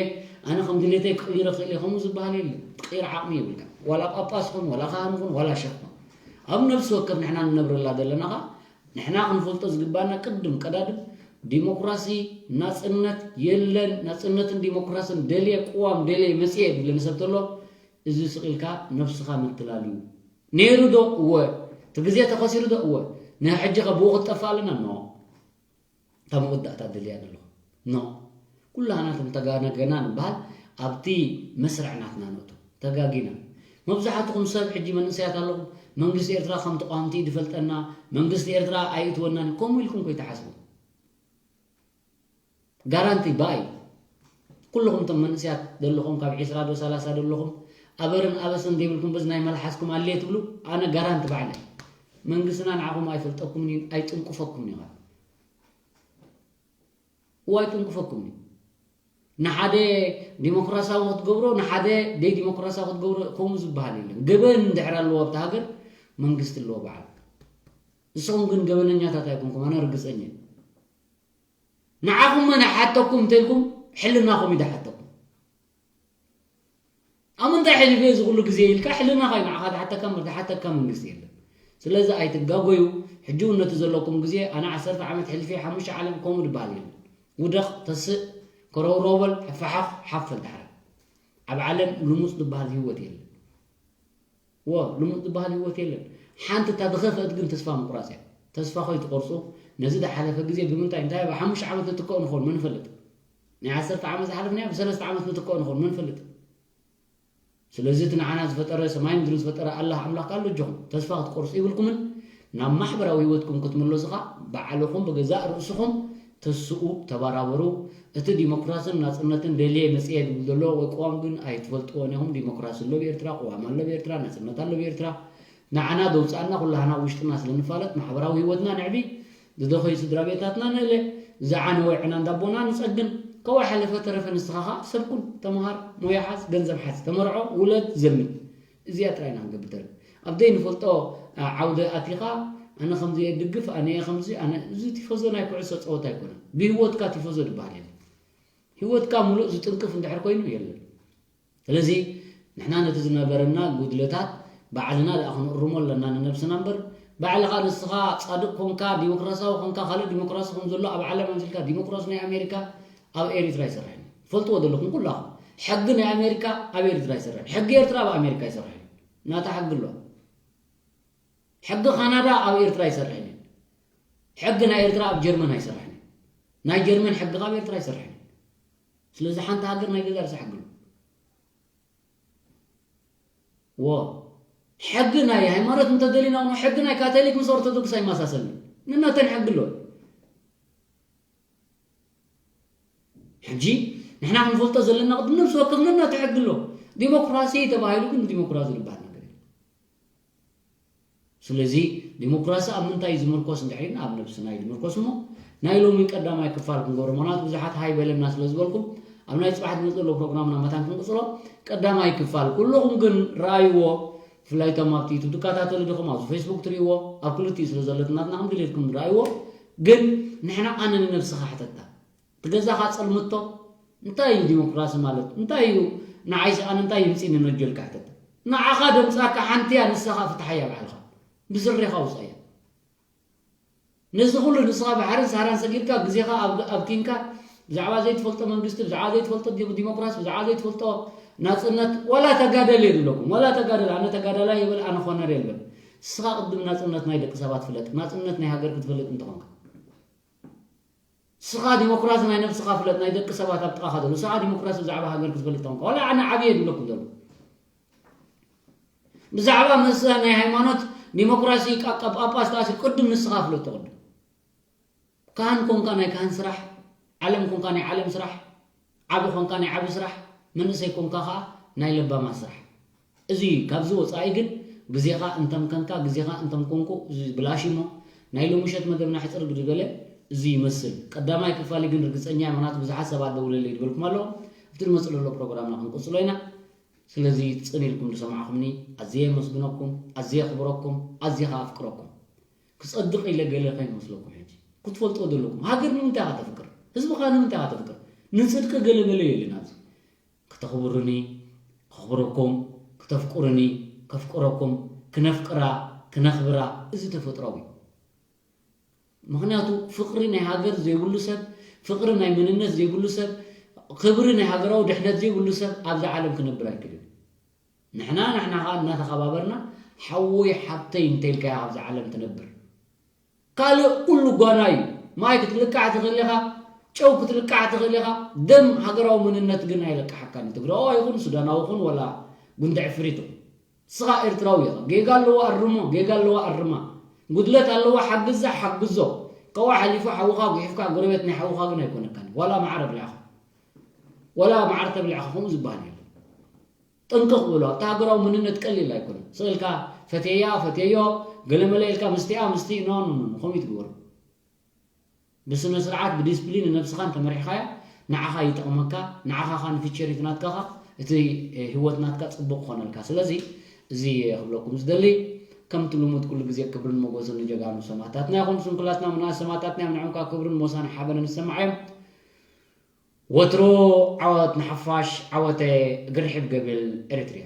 ኣነ ከም ድሌተይ ክቕይር እኽእል እየ፣ ከምኡ ዝበሃል የለን። ትቕይር ዓቕሚ የብልካ። ዋላ ጳጳስ ኹን፣ ዋላ ካህን ኹን፣ ዋላ ሸኽ ኹን። ኣብ ነፍሲ ወከፍ ንሕና ንነብረላ ዘለና ኸኣ፣ ንሕና ክንፈልጦ ዝግባና ቅድም ቀዳድም ዲሞክራሲ፣ ናጽነት የለን። ናጽነትን ዲሞክራስን ደልየ፣ ቅዋም ደልየ መጽየ ዝብለኒ ሰብ ተሎ፣ እዚ ስቕ ኢልካ ነብስኻ ምትላል እዩ። ነይሩ ዶ? እወ። እቲ ግዜ ተኸሲሩ ዶ? እወ። ንሕጂ ከ ብኡ ክትጠፍእ ኣለና? ኖ። እታ መወዳእታ ደልያ ዘለኹ። ኖ። ኩላህና ከም ተጋነገና ንበሃል ኣብቲ መስርዕ ናትና ንእቶ። ተጋጊና። መብዛሕትኹም ሰብ ሕጂ መንእሰያት ኣለኹም። መንግስቲ ኤርትራ ከም ተቋምቲ ድፈልጠና፣ መንግስቲ ኤርትራ ኣይእትወናን፣ ከምኡ ኢልኩም ኮይትሓስቡ። ጋራንቲ ባይ። ኩልኹም እቶም መንእሰያት ዘለኹም ካብ ዒስራ ዶ ሰላሳ ዘለኹም ኣበርን ኣበስን ዘይብልኩም በዚ ናይ መልሓስኩም ኣለ ትብሉ፣ ኣነ ጋራንቲ ባዕለ። መንግስትና ንዓኹም ኣይፈልጠኩምን እዩ፣ ኣይጥንቁፈኩምን እዩ። እዋ ኣይጥንቁፈኩምን እዩ። ንሓደ ዲሞክራሲያዊ ክትገብሮ፣ ንሓደ ደይ ዲሞክራሲያዊ ክትገብሮ፣ ከምኡ ዝበሃል የለን። ገበን እንድሕር ኣለዎ ኣብቲ ሃገር መንግስቲ ኣለዎ በዓል። ንስኹም ግን ገበነኛታት ኣይኮንኩም፣ ኣነ ርግጸኛ እየ። ንዓኹም መን ሓተኩም እንተልኩም ሕልናኹም እዩ ዝሓተኩም። ኣብ ምንታይ ሕሊፈ እዚ ኩሉ ግዜ ኢልካ ሕልናኻ እዩ ንዓኻ ዝሓተካ እምበር ዝሓተካ መንግስቲ የለን። ስለዚ ኣይትጋጎዩ። ሕጂ እውን ነቲ ዘለኩም ግዜ ኣነ ዓሰርተ ዓመት ሕልፊ ሓሙሽተ ዓለም ከምኡ ዝበሃል የለን። ውደቕ፣ ተስእ፣ ከረውረው በል፣ ሕፋሓፍ፣ ሓፍ በል ዳሕራ። ኣብ ዓለም ልሙጽ ዝበሃል ህይወት የለን። ወ ልሙጥ ዝበሃል ህይወት የለን። ሓንቲ እታ ዝኸፍአት ግን ተስፋ ምቁራጽ እያ። ተስፋ ከይትቆርጹ፣ ነዚ ዝሓለፈ ግዜ ብምንታይ እንታይ ኣብ ሓሙሽተ ዓመት ንትከኡ ንኸውን መን ይፈልጥ? ናይ ዓሰርተ ዓመት ዝሓለፍናዮ ብሰለስተ ዓመት ንትከኡ ንኸውን መን ይፈልጥ? ስለዚ እቲ ንዓና ዝፈጠረ ሰማይ ምድሪ ዝፈጠረ ኣላህ ኣምላኽ ካሎ ኣጆኹም ተስፋ ክትቆርጹ ይብልኩምን ናብ ማሕበራዊ ህይወትኩም ክትምለሱ ኸኣ ባዕልኹም ብገዛእ ርእስኹም ተስኡ፣ ተባራበሩ። እቲ ዲሞክራስን ናጽነትን ደልየ መጽየ ዝብል ዘሎ ወይ ቅዋም ግን ኣይትፈልጥዎን ኢኹም። ዲሞክራሲ ኣሎ ብኤርትራ፣ ቅዋም ኣሎ ብኤርትራ፣ ናጽነት ኣሎ ብኤርትራ። ንዓና ዘውጽኣና ኩላህና ውሽጥና ስለ ንፋለጥ ማሕበራዊ ህይወትና ነዕቢ፣ ዝደኸዩ ስድራ ቤታትና ንእለ፣ ዝዓነወ ዕና እንዳቦና ንጸግን። ከዋ ሓለፈ ተረፈ ንስኻ ኸኣ ሰብ ኩን፣ ተመሃር፣ ሞያ ሓዝ፣ ገንዘብ ሓዝ፣ ተመርዖ፣ ውለድ፣ ዘምን። እዚኣ ጥራይ ኢና ክንገብር ተረፍ። ኣብ ዘይንፈልጦ ዓውደ ኣቲኻ ኣነ ከምዚ እየ ድግፍ፣ ኣነ እየ ከምዚ፣ ኣነ እዚ ቲፎዞ ናይ ኩዕሶ ጸወታ ኣይኮነን። ብህይወትካ ቲፎዞ ዝበሃል የለን። ህይወትካ ሙሉእ ዝጥንቅፍ እንድሕር ኮይኑ የለን። ስለዚ ንሕና ነቲ ዝነበረና ጉድለታት ባዕልና ደኣ ክንእርሞ ኣለና ንነብስና እምበር፣ ባዕልኻ ንስኻ ጻድቕ ኮንካ፣ ዲሞክራሲያዊ ኮንካ፣ ካልእ ዲሞክራሲ ከም ዘሎ ኣብ ዓለም ኣምሲልካ፣ ዲሞክራሲ ናይ ኣሜሪካ ኣብ ኤሪትራ ኣይሰርሕን እዩ። ፈልጥዎ ዘለኹም ኩላኹም። ሕጊ ናይ ኣሜሪካ ኣብ ኤሪትራ ኣይሰርሕን። ሕጊ ኤርትራ ኣብ ኣሜሪካ ኣይሰርሕን እዩ። ናታ ሕጊ ኣሎ። ሕጊ ካናዳ ኣብ ኤርትራ ኣይሰርሕን እዩ። ሕጊ ናይ ኤርትራ ኣብ ጀርመን ኣይሰርሕን እዩ። ናይ ጀርመን ሕጊ ኣብ ኤርትራ ኣይሰርሕን እዩ። ስለዚ ሓንቲ ሃገር ናይ ገዛ ርእሳ ሕጊ ኣሎ። ወ ሕጊ ናይ ሃይማኖት እንተደሊና እውን ሕጊ ናይ ካቶሊክ ምስ ኦርቶዶክስ ኣይመሳሰልን እዩ። ነናተን ሕጊ ኣለወን። ሕጂ ንሕና ክንፈልጦ ዘለና ቅድሚ ነብሲ ወከፍ ነናቱ ሕጊ ኣሎ። ዲሞክራሲ ተባሂሉ ግን ዲሞክራሲ ዝበሃል ነገር የለን። ስለዚ ዲሞክራሲ ኣብ ምንታይ እዩ ዝምርኮስ እንድሕር ኢልና ኣብ ነብስና እዩ ዝምርኮስ እሞ ናይ ሎሚ ቀዳማይ ክፋል ክንገብሮ ምኽንያቱ ብዙሓት ሃይ በለና ስለ ዝበልኩም ኣብ ናይ ጽባሕ ዝመጽእ ዘሎ ፕሮግራምና መታን ክንቅጽሎ ቀዳማይ ክፋል ኩልኹም ግን ረኣይዎ ብፍላይ እቶም ኣብቲ ዩቱብ ትከታተሉ ዲኹም ኣብዚ ፌስቡክ ትርእይዎ ኣብ ክልቲኡ ስለ ዘሎ እቲ ናትና ከም ድሌትኩም ረኣይዎ ግን ንሕና ኣነ ንነብስኻ ሕተታ እቲ ገዛኻ ጸልምቶ እንታይ እዩ ዲሞክራሲ ማለት እንታይ እዩ ንዓይ ሰኣን እንታይ ይምጺ ንነጀልካ ሕተት ንዓኻ ደምጻካ ሓንቲ እያ ንስኻ ፍትሓያ ባዕልኻ ብስሬኻ ውጻያ ነዚ ኩሉ ንስኻ ባሕርን ሳህራን ሰጊርካ ግዜኻ ኣብኪንካ ብዛዕባ ዘይትፈልጦ መንግስቲ ብዛዕባ ዘይትፈልጦ ዲሞክራሲ ብዛዕባ ዘይትፈልጦ ናጽነት ዋላ ተጋደል እየ ዝብለኩም ዋላ ተጋደል ኣነ ተጋዳላይ ይበል ኣነ ኮነር የልበል ንስኻ ቅድም ናጽነት ናይ ደቂ ሰባት ፍለጥ ናጽነት ናይ ሃገር ክትፈልጥ እንተኾንካ ንስኻ ዲሞክራሲ ናይ ነብስኻ ፍለጥ ናይ ደቂ ሰባት ኣብ ጥቓኻ ዘሎ ንስኻ ዲሞክራሲ ብዛዕባ ሃገር ክትፈልጥ ተኾንካ ዋላ ኣነ ዓብየ ዝብለኩም ዘሎ ብዛዕባ መስአ ናይ ሃይማኖት ዲሞክራሲ ቃቃ ጳጳስ ተኣሲሩ ቅድም ንስኻ ፍለጥ ተቕድም ካህን ኮንካ ናይ ካህን ስራሕ ዓለም ኮንካ ናይ ዓለም ስራሕ ዓቢ ኮንካ ናይ ዓቢ ስራሕ መንእሰይ ኮንካ ኸዓ ናይ ለባማት ስራሕ እዚ ካብዚ ወጻኢ ግን ግዜኻ እንተምከንካ ግዜኻ እንተምኮንኩ እዚ ብላሽ እሞ ናይ ሎምሸት መደብና ሕጽር ብዝበለ እዚ ይመስል ቀዳማይ ክፋል ግን ርግጸኛ ምክንያቱ ብዙሓት ሰባት ደውለለይ ዝበልኩም ኣለዉ ኣብቲ ዝመጽእ ዘሎ ፕሮግራምና ክንቅጽሎ ኢና ስለዚ ጽን ኢልኩም ዝሰማዕኹምኒ ኣዝየ የመስግነኩም ኣዝየ የኽብረኩም ኣዝየ ኸኣ ኣፍቅረኩም ክጸድቕ ኢለ ገለ ከይመስለኩም ሕጂ ክትፈልጥዎ ዘለኩም ሃገር ንምንታይ ኢኻ ተፍቅር ህዝብኻ ንምንታይ ኢኻ ተፍቅር ንጽድቂ ገለ ገለ የለን ኣብዚ ከተኽብሩኒ፣ ከኽብረኩም፣ ክተፍቅሩኒ፣ ከፍቅረኩም፣ ክነፍቅራ፣ ክነኽብራ፣ እዚ ተፈጥሮኣዊ እዩ። ምኽንያቱ ፍቕሪ ናይ ሃገር ዘይብሉ ሰብ፣ ፍቕሪ ናይ መንነት ዘይብሉ ሰብ፣ ክብሪ ናይ ሃገራዊ ድሕነት ዘይብሉ ሰብ ኣብዛ ዓለም ክነብር ኣይክእልን እዩ። ንሕና ንሕና ኸኣ እናተኸባበርና ሓወይ ሓብተይ እንተኢልካያ ኣብዛ ዓለም ትነብር። ካልእ ኩሉ ጓና እዩ። ማይ ክትልቃዕ ትኽእል ኢኻ፣ ጨው ክትልቃዕ ትኽእል ኢኻ። ደም ሃገራዊ መንነት ግን ኣይለቅሓካን እዩ። ትግራዋይ ይኹን ሱዳናዊ ይኹን ወላ ጉንዲ ዕፍሪት ይኹን። ንስኻ ኤርትራዊ ኢኻ። ጌጋ ኣለዎ ኣርሞ፣ ጌጋ ኣለዎ ኣርማ። ጉድለት ኣለዎ ሓግዛ፣ ሓግዞ። ካብኡ ሓሊፉ ሓውኻ ጉሒፍካ ጎረቤት ናይ ሓውኻ ግን ኣይኮነካን። ዋላ መዓር ኣብሊዕኻ፣ ዋላ መዓር ተብሊዕኻ ከምኡ ዝበሃል የለን። ጥንቅቕ በሉ። ኣብቲ ሃገራዊ መንነት ቀሊል ኣይኮነን። ስቕ ኢልካ ፈትየያ፣ ፈትየዮ፣ ገለመለ ኢልካ ምስቲኣ፣ ምስቲ፣ ኖ፣ ኖ፣ ኖ፣ ኖ፣ ከምኡ ይትግበሩ። ብስነ ስርዓት፣ ብዲስፕሊን ንነብስኻ እንተመሪሕኻያ፣ ንዓኻ ይጠቕመካ፣ ንዓኻ ኸኣ ንፊቸሪት ናትካ ኸኣ እቲ፣ እ፣ ህይወት ናትካ ጽቡቕ ክኾነልካ። ስለዚ፣ እዚ እየ ክብለኩም ዝደሊ። ከምቲ ልሙድ ኩሉ ግዜ ክብርን ሞገስን ንጀጋኑ ሰማእታትና ይኹን። ስንኩላትና ምንኣስ ሰማእታትና እዮም። ንዕም ከኣ ክብርን ሞሳን ሓበንን ይሰማዓዮም። ወትሩ ዓወት ንሓፋሽ፣ ዓወተ ግርሒብ ገብል ኤሪትሪያ።